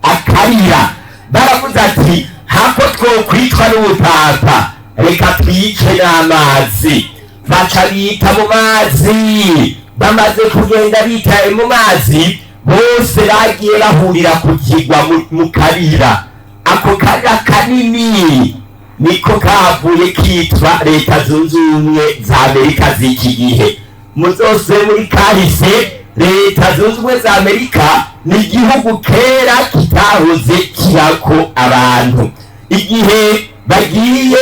akarira. Baravuze ati: "Hako twokwicwa n'ubupapa, reka twice n'amazi." Baca bita mu mazi. Bamaze kugenda bitaye mu mazi, bose bagiye bahurira ku kigwa mu karira. Ako karira kanini niko kavuye kitwa Leta Zunze Ubumwe za Amerika z'iki gihe. Muzose muri kahise, Leta Zunze Ubumwe za Amerika ni igihugu kera kitahoze kibako abantu. Igihe bagiye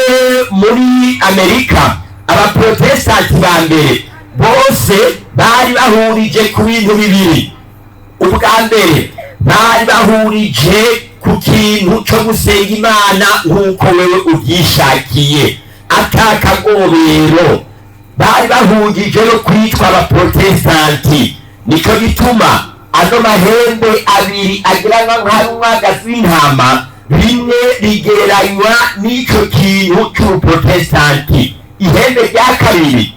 muri Amerika, abaprotestanti ba mbere bose bari bahurije ku bintu bibiri. Ubwa mbere, bari bahurije ku kintu cyo gusenga Imana nk'uko wewe ubyishakiye, atakagobero. Bari bahurije no kwitwa abaprotestanti. Nico gituma ano mahembe abiri agira nk'umwagazi w'intama, rimwe rigereranywa n'ico kintu c'ubuprotestanti. Ihembe rya kabiri,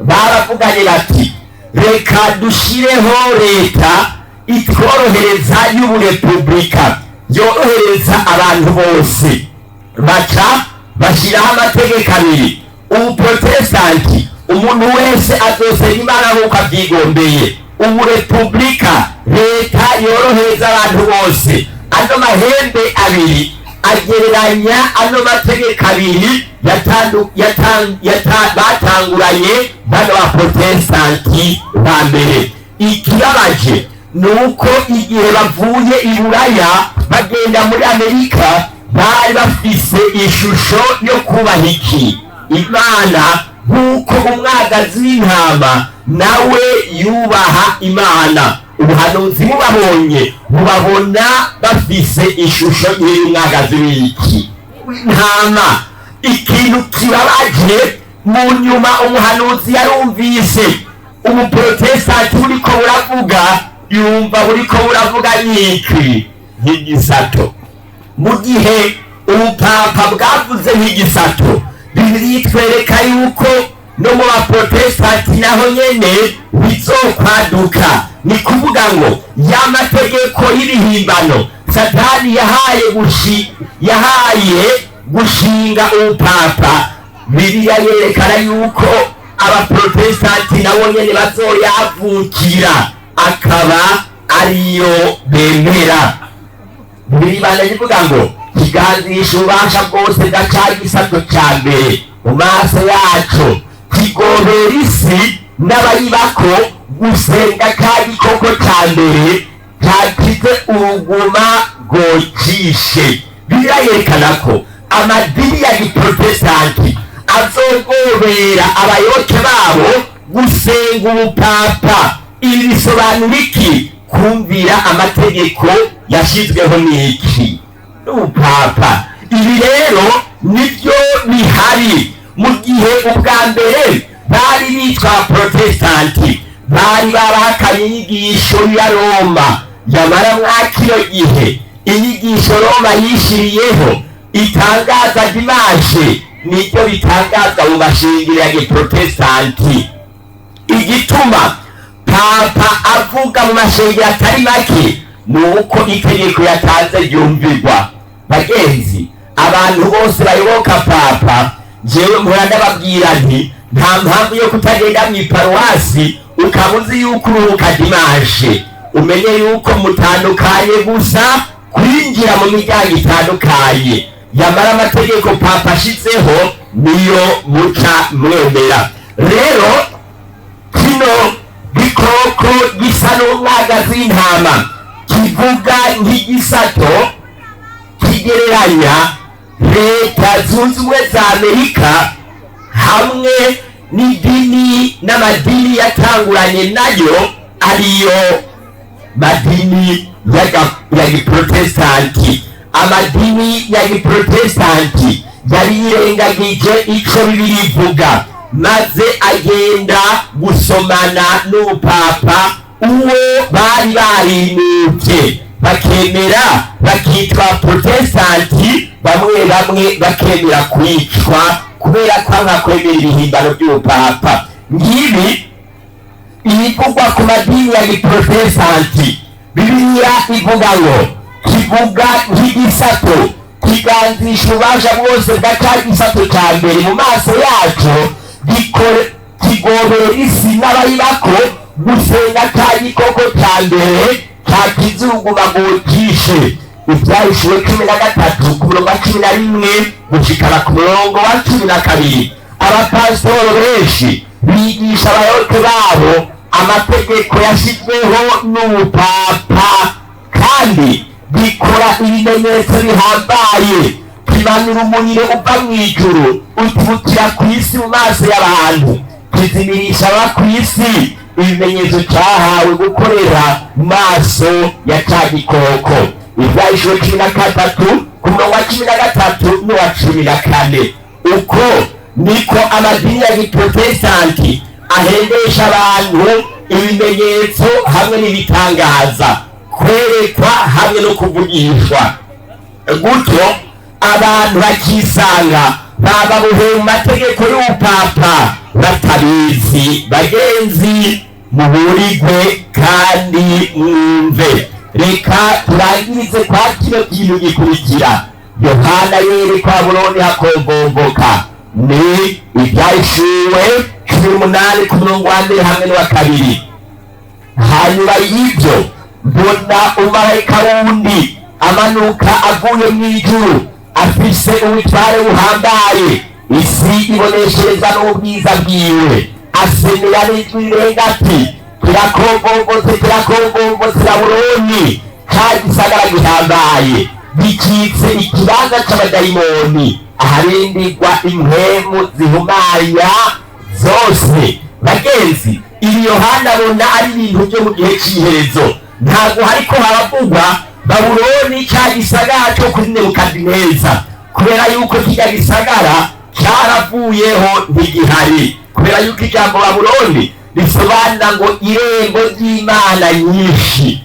baravuganye bati: "Reka dushireho leta itworohereza y'uburepublika, yorohereza abantu bose." Baca bashyiraho amategeko abiri: ubuprotestanti, umuntu wese azosenga Imana nk'uko abyigombeye; uburepublika, leta yorohereza abantu bose. Ano mahembe abiri agereranya ano mategeko abiri batanguranye bano baprotestanti ba mbere. Ikibabaje ni uko igihe bavuye i Buraya bagenda muri Amerika, bari bafise ishusho yo kubaha iki? Imana, nk'uko umwagazi w'intama nawe yubaha Imana. Ubuhanuzi bubabonye, bubabona bafise ishusho y'umwagazi w'iki? W'intama. Ikintu kibabaje, mu nyuma umuhanuzi yarumvise umuprotesitanti buriko buravuga, yumva buriko buravuga nk'iki? Nk'igisato. Mu gihe ubupapa bwavuze nk'igisato, Bibiliya itwereka yuko no mu baprotesitanti naho nyene bizokwaduka. Ni kuvuga ngo ya mategeko y'ibihimbano Satani yahaye gushinga ubupapa, Bibiliya yerekana yuko abaprotesitanti nabo nyene bazoyavukira, akaba ariyo bemera. Biribanda kivuga ngo kiganzisha ububasha bwose bwa ca gisato ca mbere mu maso yaco, kigobera isi n'abayibako gusenga ca gikoko ca mbere cagize uruguma rwocishe. Bibiliya yerekana ko amadini ya giprotestanti azogobera abayoboke babo gusenga ubupapa. Ibi bisobanura iki? Kumvira amategeko yashyizweho n'iki? N'ubupapa. Ibi rero nibyo bihari. Mu gihe ubwa mbere bari bitwa Protesitanti, bari barahakanye inyigisho ya Roma. Yamara mwa kino gihe, inyigisho Roma yishiriyeho itangaza dimanche nibyo bitangazwa mu mashengero ya giprotesitanti. Igituma papa avuga mu mashengero atari make ni uko itegeko yatanze ryumvirwa. Bagenzi, abantu bose bayoboka papa, jewe mpora ndababwira nti: "Nta mpamvu yo kutagenda mu iparuwasi ukaba uzi yuko uruhuka dimanche." Umenye yuko mutandukanye gusa kwinjira mu miryango itandukanye, yamara amategeko papa ashizeho niyo muca mwemera. Rero kino gikoko gisa n'umwagazi w'intama kivuga nk'igisato kigereranya Leta Zunze Ubumwe za Amerika hamwe n'idini n'amadini yatanguranye nayo, ariyo madini ya giprotestanti. Amadini ya giprotestanti yari yirengagije ico Bibiliya ivuga, maze agenda gusomana n'ubupapa uwo bari barinuvye, bakemera bakitwa protestanti, bamwe bamwe bakemera kwicwa kubera kwanga kwemera ibihimbano by'ubupapa. Ngibi ibivugwa ku madini ya giprotestanti. Bibiliya ivuga ngo kivuga nk'igisato, kiganzisha ububasha bwose bwa ca gisato ca mbere mu maso yaco, kigobera isi n'abayibako gusenga ca gikoko ca mbere ca kizungumagogishe. Ibyahishuwe 13 ku murongo wa 11 gushikana ku murongo wa 12. Abapasitoro benshi bigisha abayoboke babo amategeko yashyizweho n'ubupapa, kandi bikora ibimenyetso bihambaye, kimanura umuriro uva mu ijuru utubukira ku isi mu maso y'abantu, kizimirisha aba ku isi ibimenyetso cyahawe gukorera mu maso ya ca gikoko. Ibyahishuwe 13 ku murongo wa 13 n'uwa 14. Uko niko amadini ya giprotestanti ahendesha abantu ibimenyetso hamwe n'ibitangaza, kwerekwa hamwe no kuvugishwa, gutyo abantu bakisanga bababoheye mu mategeko y'ubupapa batabizi. Bagenzi, muburigwe kandi mwumve. Reka turangirize kwa kino kintu gikurikira. Yohana yerekwa Babuloni hakomvomvoka, ni Ibyahishuwe 18 ku murongo wa mbere hamwe n'uwa kabiri. Hanyuma y'ibyo mbona umumarayika wundi amanuka avuye mu ijuru, afise ubutware buhambaye, isi iboneshereza n'ubwiza bwiwe. Asemera n'ijwi rirenga ati: "Kirakombombotse, kirakombombotse Babuloni, ca gisagara gihambaye, gicitse ikibanza c'abadayimoni, aharindirwa impwemu zihumanya zose." Bagenzi, ibi Yohana abona ari ibintu byo mu gihe cy'iherezo. Ntabwo hariko haravugwa Babuloni cya gisagara cyo kuri Nebukadineza, kubera yuko kirya gisagara cyaravuyeho, ntigihari, kubera yuko ijambo Babuloni risobanura ngo irembo ry'imana nyinshi.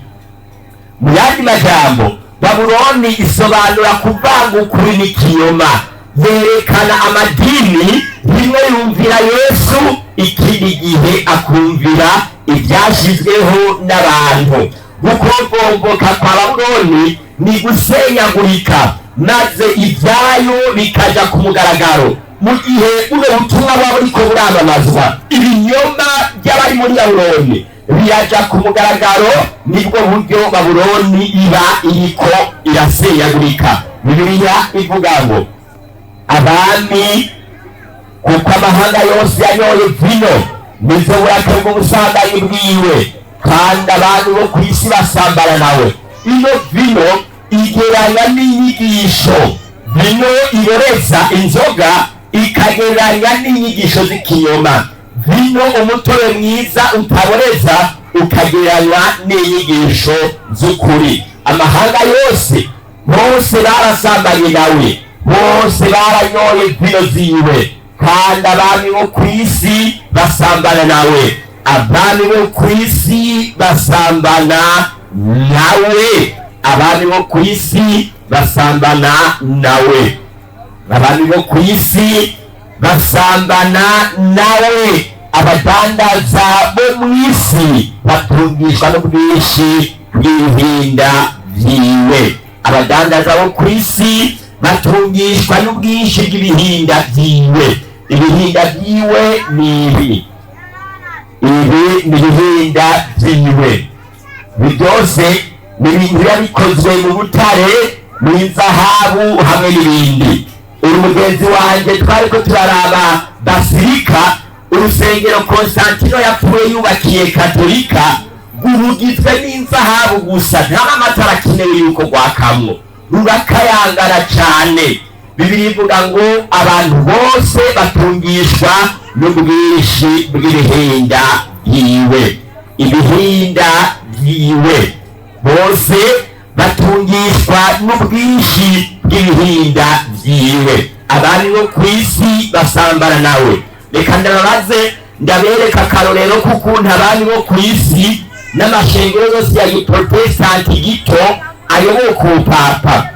Mu yandi majambo, Babuloni isobanura kuvanga ukuri n'ikinyoma, yerekana amadini rimwe yumvira Yesu, ikindi gihe akumvira ibyashyizweho n'abantu. Gukomvomvoka kwa Babuloni ni gusenyagurika, maze ibyayo bikaja ku mugaragaro. Mu gihe buno butumwa buba buriko buramamazwa, ibinyoma by'abari muri Babuloni biraja ku mugaragaro. Nibwo buryo Babuloni iba iriko irasenyagurika. Bibiliya ivuga ngo abami, kuko amahanga yose yanyoye vino nizo burake bw'ubusambanyi bwiwe, kandi abantu bo ku isi basambana nawe. Ino vino igeranya n'inyigisho, vino iboreza inzoga ikagereranya n'inyigisho z'ikinyoma, vino umutobe mwiza utaboreza ukagereranywa n'inyigisho z'ukuri. Amahanga yose, bose barasambanye nawe, bose baranyoye vino ziwe, kandi abami bo ku isi basambana nawe. Abami bo ku isi basambana nawe, abami bo ku isi basambana nawe, abami bo ku isi basambana nawe. Abadandaza bo mu isi batungishwa n'ubwinshi bw'ibihinda vyiwe. Abadandaza bo ku isi batungishwa n'ubwinshi bw'ibihinda vyiwe. Ibihinda vyiwe ni ibi, ibi ni ibihinda vyiwe. Ibi byose ni ibintu biba bikozwe mu butare, mu izahabu hamwe n'ibindi. Uri mugenzi wanjye, twari ko turaraba basilica, urusengero Konstantino yapfuye yubakiye katolika, rugizwe n'inzahabu gusa, nta n'amatara akenewe yuko rwakamwo, rurakayangana cyane. Bibiliya ivuga ngo abantu bose batungishwa n'ubwinshi bw'ibihinda byiwe, ibihinda byiwe. Bose batungishwa n'ubwinshi bw'ibihinda byiwe. Abami bo ku isi basambana nawe. Reka ndababaze, ndabereka akarorero k'ukuntu abami bo ku isi n'amashengero yose ya giprotestanti gito ayobowe ku papa.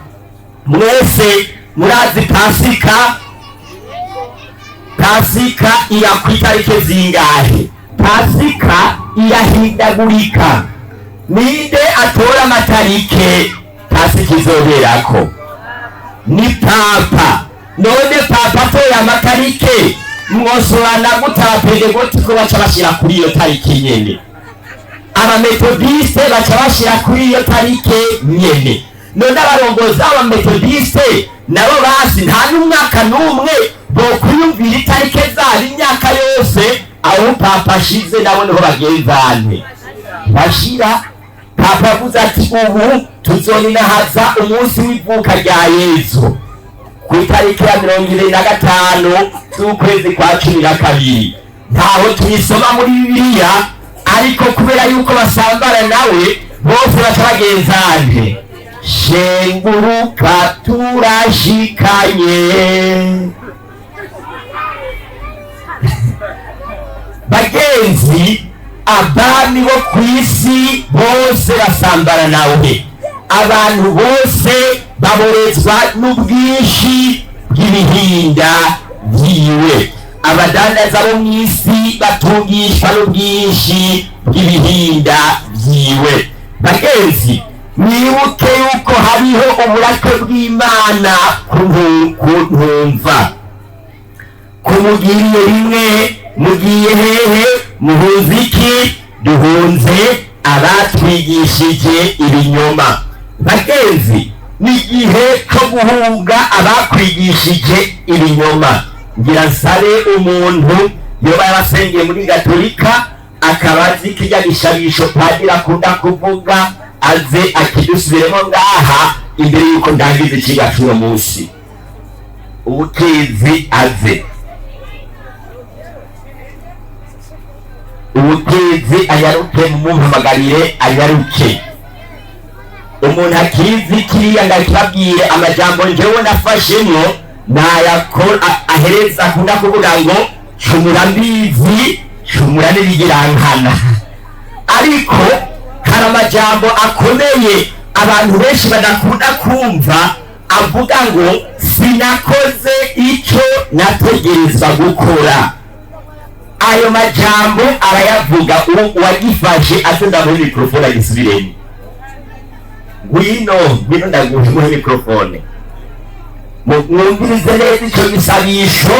Mwese murazi Pasika. Pasika iya ku itariki zingahe? Pasika irahindagurika. Ninde atora amatarike Pasika izoberako? Ni papa. None papa atoye amatarike, mwosorana gute abapentegoti ko baca bashyira kuri iyo tariki nyene? Abametodiste baca bashyira kuri iyo tarike nyene. None abarongozi b'abametodiste nabo basi nta n'umwaka n'umwe bokwiyumvira itarike zabo imyaka yose? Aho papa ashize nabo niho bagenzane bashira. Papa avuze ati ubu tuzoninahaza umunsi w'ivuka rya Yezu ku itariki ya 25 z'ukwezi kwa 12. Ntaho tuyisoma muri Bibiliya, ariko kubera yuko basambana nawe bose baca bagenzane. Shenguruka turashikanye. Bagenzi, abami bo ku isi bose basambana nawe. Abantu bose baborezwa n'ubwinshi bw'ibihinda byiwe. Abadandaza bo mu isi batungishwa n'ubwinshi bw'ibihinda byiwe. Bagenzi, mwibuke yuko hariho uburake bw'Imana ku ntumva. Kumugiriye rimwe mugiye hehe? Muhunze iki? Duhunze abatwigishije ibinyoma. Bagenzi, ni igihe cyo guhunga abakwigishije ibinyoma. Ngira nsabe umuntu yoba yarasengeye muri gatolika akaba azi kirya gishabisho padiri akunda kuvuga, aze akidusubiremo ngaha imbere y'uko ndangiza icigwa c'uno munsi. Ubukizi aze, ubukizi ayaruke, mumuhamagarire ayaruke. Umuntu akizi kiriya ndakibabwire amajambo njyewe nafashemwo nayakora ahereza akunda kuvuga ngo cumura mbizi, cumura n'ibigirankana. Ariko hari amajambo akomeye abantu benshi badakunda kumva, avuga ngo sinakoze icyo nategerezwa gukora. Ayo majambo arayavuga uwagifashe atonda muri mikrofone agisubiremo. Ngwino, ngwino ndaguhe, muhe mikrofone. Mwumvirize neza icyo gisabisho,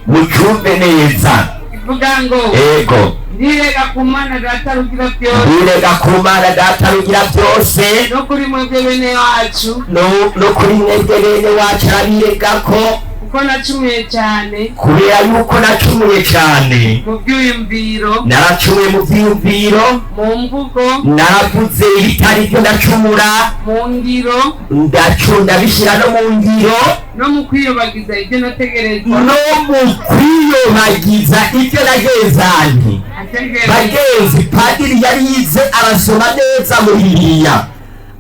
mucumve neza. Ivuga ngo: Ego. Ndirega ku Mana Data Rugira byose, Ndirega ku Mana Data Rugira byose, no kuri mwebwe bene wacu, no kuri mwebwe bene wacu arabiregako, kuko nacumuye cyane kubera yuko nacumuye cyane mu byiyumviro, naracumuye mu byiyumviro, mu mvugo, naravuze ibitari byo, ndacumura, mu ngiro, ndabishyira no mu ngiro, no mu kwiyobagiza ibyo nategerezwa no mu kwiyobagiza ibyo nagezanye. Ategereza. Bagenzi, padiri yari yize, arasoma neza muri Bibiliya,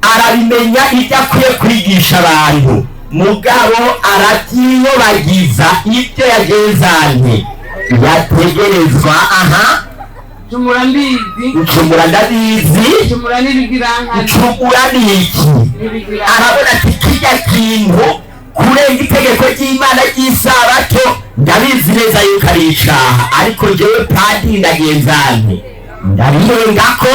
arabimenya ibyo akwiye kwigisha abantu, mugabo arabyiyobagiza ibyo yagezanye yategerezwa. Aha. Cumura mbizi, Ncumura ndabizi, cumura n'ibigirankana. Ncumura ni iki? N'ibigirankana. Arabona ati kirya kintu kurenga itegeko ry'Imana ry'isabato ndabizi neza yuko ari icaha, ariko njyewe padiri ndagenzane ndabirengako,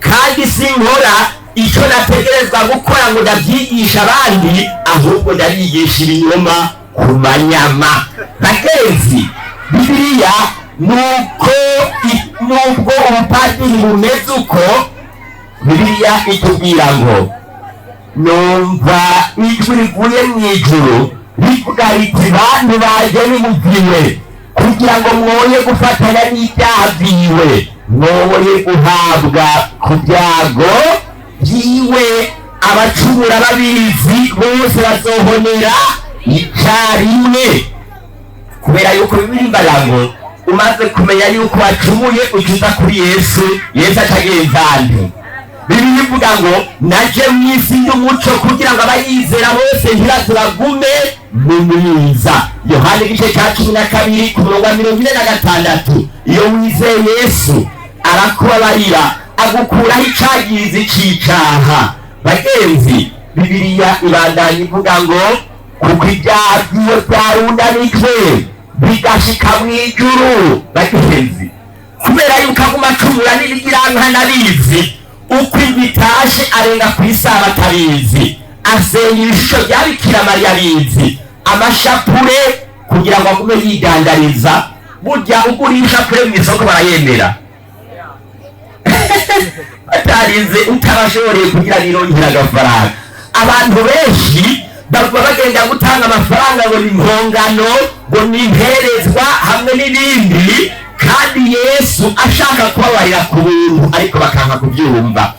kandi sinkora icyo nategerezwa gukora ngo ndabyigisha abandi, ahubwo ndabigisha ibinyoma ku manyama. Bagenzi, Bibiliya nuko nubwo ubupadiri bumeze uko. Bibiliya itubwira ngo numva ijwi rivuye mu ijuru rivuga riti: "Bantu baje, nimuviwe, kugira ngo mwoye gufatanya n'ibyaha byiwe, mwoye guhabwa ku byago byiwe." Abacumura babizi bose bazohonera icyarimwe, kubera yuko bibiliya ngo umaze kumenya yuko wacumuye, ucuza kuri Yesu, Yesu atagenza nte? Bibiliya ivuga ngo naje mu isi y'umuco kugira ngo abayizera bose ntibaze bagume mu mwiza. Yohana igice cya 12 ku murongo wa 46. Iyo wizeye Yesu, arakubabarira, agukuraho icagirizi c'icaha. Bagenzi, Bibiliya ibandanya ivuga ngo kuko ibyaha byiwe byarundanijwe bigashika mu ijuru. Bagenzi, kubera yuko aguma acumura n'ibigirankana abizi, uko indwi itashe arenga ku isabato abizi, asenga ibishusho bya Bikira Mariya abizi, amashapure kugira ngo agume yidandariza. Burya ugura ishapure mu isoko barayemera batarize, utabashoboreye kugira birongere agafaranga. Abantu benshi baguma bagenda gutanga amafaranga ngo ni impongano, ngo ni imperezwa hamwe n'ibindi, kandi Yesu ashaka kubabarira ku buntu, ariko bakanka kubyumva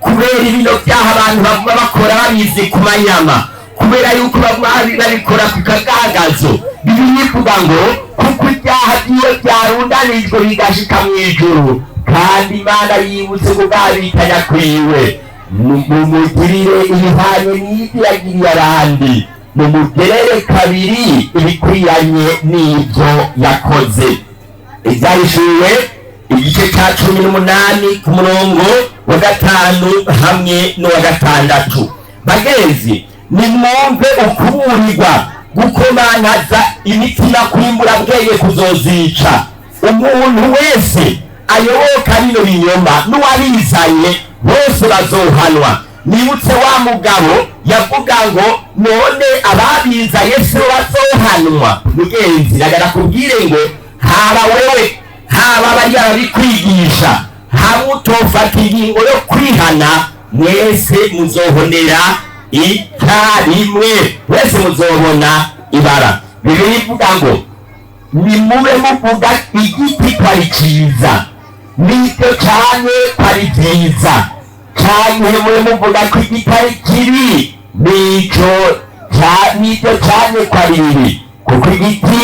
kubera ibino byaha abantu baguma bakora babizi ku manyama, kubera yuko baguma babikora ku kagaragazo. Bibiliya ivuga ngo kuko ibyaha byiwe byarundanijwe bigashika mu ijuru, kandi Imana yibutse kugabitanya kwiwe. Mumugirire ibihanye n'ibyo yagiriye abandi, mumugerere kabiri ibikwiranye n'ibyo yakoze. Ibyahishuwe igice cya 18 ku murongo wa 5 hamwe n'uwa 6. Bagenzi, nimwumve ukuburirwa gukomantaza imitima kw'imburabwenge kuzozica. Umuntu wese ayoboka bino binyoma n'uwabizanye bose bazohanwa. Nibutse wa mugabo yavuga ngo none ababizanye si bo bazohanwa? Mugenzi, ragara kubwire ngo haba wewe, haba bariya babikwigisha, haba utofata ingingo yo kwihana, mwese muzohonera icyarimwe, mwese muzobona ibara. Bibiliya ivuga ngo nimube muvuga igiti ko ari cyiza n'ibyo cyane ko ari byiza, canke mube muvuga ko igiti ari kibi n'icyo cyane ko ari bibi, kuko igiti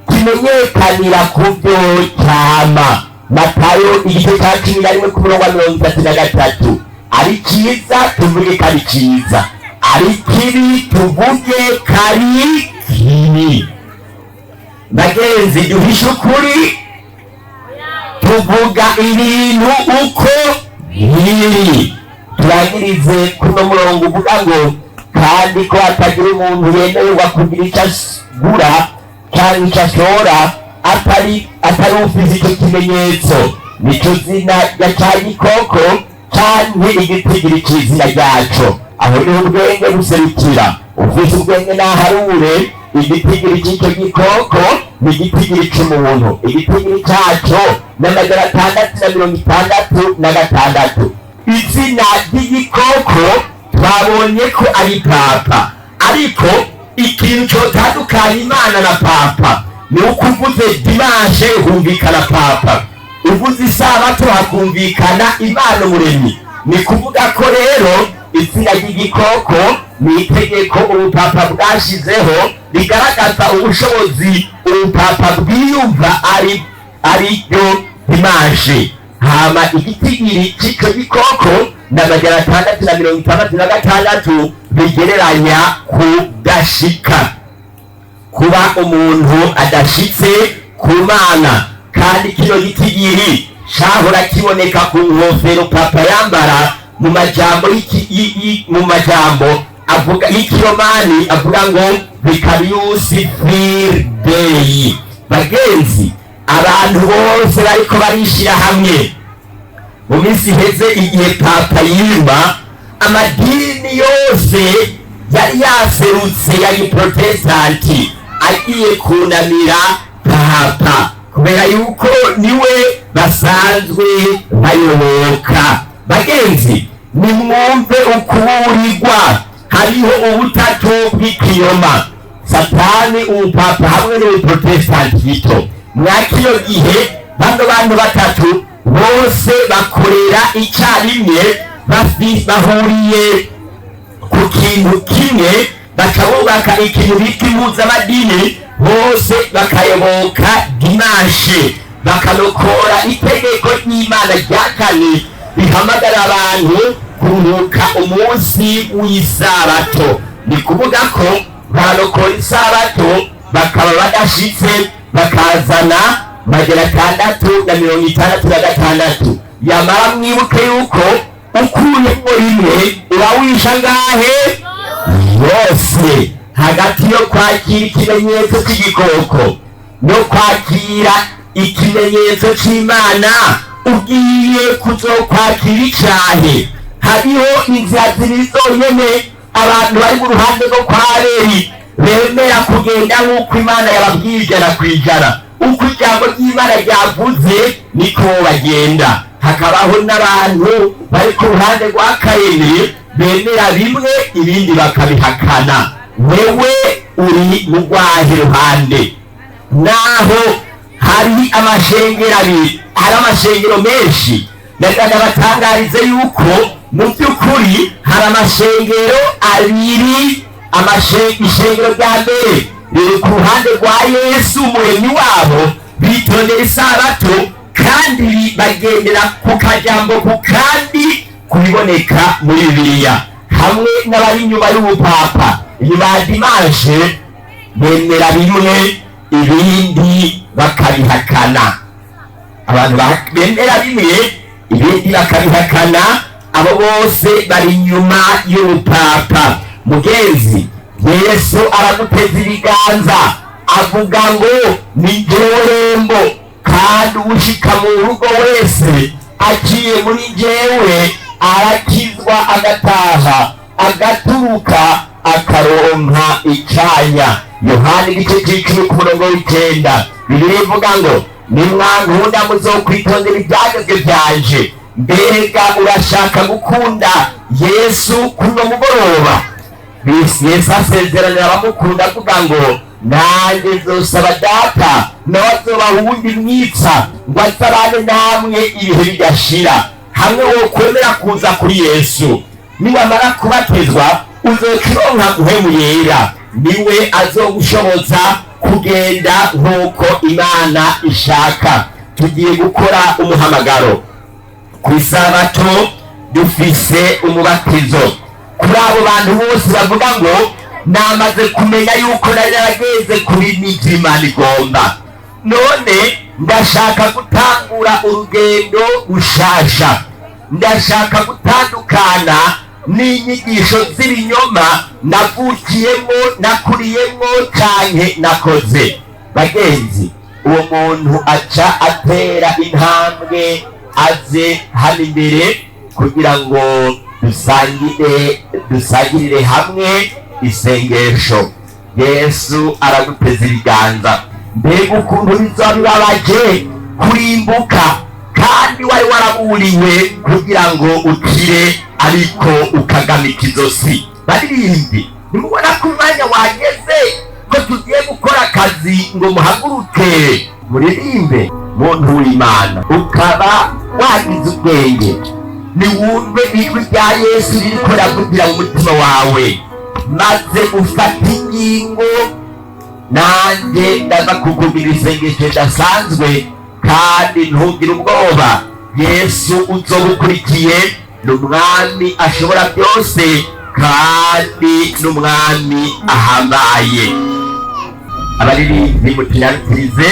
kimenyekanira ku byo cyama. Matayo igice cya 11 ku murongo wa 33. Ari cyiza tuvuge ko ari cyiza, ari kibi tuvuge ko ari kibi. Bagenzi, duhishe ukuri, tuvuga ibintu uko biri. Turangirize kuno murongo uvuga ngo kandi ko hatagira umuntu yemererwa kugira icyo agura cyangwa icyo ashora atari ufise icyo kimenyetso, nico zina rya ca gikoko canke igitigiri c'izina ryaco. Aho niho ubwenge buserukira. Ufise ubwenge naharure igitigiri c'icyo gikoko ni igitigiri c'umuntu. Igitigiri caco ni 666. Izina ry'igikoko twabonye ko ari papa, ariko ikintu cyotandukanya Imana na papa ni uko uvuze dimanche humvikana papa, uvuze isabato hakumvikana Imana Umuremyi. Ni kuvuga ko rero izina ry'igikoko ni itegeko ubupapa bwashizeho rigaragaza ubushobozi ubupapa bwiyumva ari ariryo dimanche. Hama igitigiri c'ico gikoko ni 666, bigereranya kudashika, kuba umuntu adashitse ku Mana. Kandi kino gitigiri cahora kiboneka ku nkofero papa yambara mu majambo mu majambo avuga y'ikiromani avuga ngo "Vicarius Filii Dei". Bagenzi, abantu bose bariko barishira hamwe. Mu minsi iheze, igihe papa yima, amadini yose yari yaserutse ya giprotestanti agiye kunamira papa, kubera yuko niwe basanzwe bayoboka. Bagenzi Nimwumve ukuburirwa. Hariho ubutatu bw'ikinyoma: Satani, ubupapa hamwe n'ubuprotestanti gito. Mwa kino gihe bano bantu batatu bose bakorera icyarimwe, bahuriye ku kintu kimwe, baca bubaka ikintu bita impuzamadini, bose bakayoboka dimanche, bakanokora itegeko ry'Imana rya kane rihamagara abantu kuruhuka umunsi w'isabato. Ni kuvuga ko baranokora isabato, bakaba badashitse, bakazana 666. Yamara mwibuke yuko ukuyemo rimwe urawisha ngahe yose. Hagati yo kwakira ikimenyetso cy'igikoko no kwakira ikimenyetso cy'Imana, ugiye kuzokwakira icahe? Hariho inzira zibiri zonyene. Abantu bari mu ruhande rwo kwa Abeli bemera kugenda nk'uko Imana yababwiye 100%, uko ijambo ry'Imana ryavuze niko bagenda. Hakabaho n'abantu bari ku ruhande rwa Kayini, bemera bimwe ibindi bakabihakana. Wewe uri mu rwahe ruhande? Naho hari amashengero abiri, hari amashengero menshi. Ndagenda batangarize yuko mu by'ukuri hari amashengero abiri. Ishengero rya mbere riri ku ruhande rwa Yesu Umuremyi wabo, bitondera isabato kandi bagendera ku kajambo ku kandi kubiboneka muri Bibiliya, hamwe n'abari inyuma y'ubupapa, inyuma ya dimanche, bemera bimwe ibindi bakabihakana. Abantu bemera bimwe ibindi bakabihakana, abo bose bari inyuma y'ubupapa. Mugenzi, Yesu araguteza ibiganza, avuga ngo: "Ni jewe rembo, kandi ushika mu rugo wese aciye muri jewe arakizwa, agataha, agaturuka, akaronka icanya." Yohani igice c'icumi ku murongo w'icenda, Bibiliya ivuga ngo: "Nimwankunda muzokwitondera ibyagezwe vyanje." Mbega urashaka gukunda Yesu kuno mugoroba? Yesu asezeranira abamukunda avuga ngo: "Nanjye nzosaba Data, nawe azobaha uwundi mwitsa ngo azabane namwe ibihe bidashira." Hamwe wo kwemera kuza kuri Yesu, niwamara kubatizwa uzokironka Mpwemu Yera, niwe azogushoboza kugenda nk'uko Imana ishaka. Tugiye gukora umuhamagaro. Ku isabato dufise umubatizo. Kuri abo bantu bose bavuga ngo: "Namaze kumenya yuko nari narageze kuri mizima igomba, none ndashaka gutangura urugendo rushasha, ndashaka gutandukana n'inyigisho z'ibinyoma navukiyemo, nakuriyemo canke nakoze." Bagenzi, uwo muntu aca atera intambwe aze hano imbere kugira ngo dusangire, dusangirire hamwe isengesho. Yesu araguteza ibiganza. Mbega ukuntu bizoba bibabaje kurimbuka kandi wari waraburiwe kugira ngo ukire, ariko ukagamika izosi! Baririmbyi, nimubona ko umwanya wageze ko tugiye gukora akazi ngo muhaguruke muririmbe. Muntu w'Imana, ukaba wagize ubwenge, niwumve ijwi rya Yesu ririko riravugira mu mutima wawe, maze ufate ingingo. Nanjye ndaza kukugira isengesho ridasanzwe, kandi ntugire ubwoba. Yesu uzobukurikiye ni umwami ashobora byose kandi n'umwami ahambaye. Abaririmbyi, mutunyarukirize.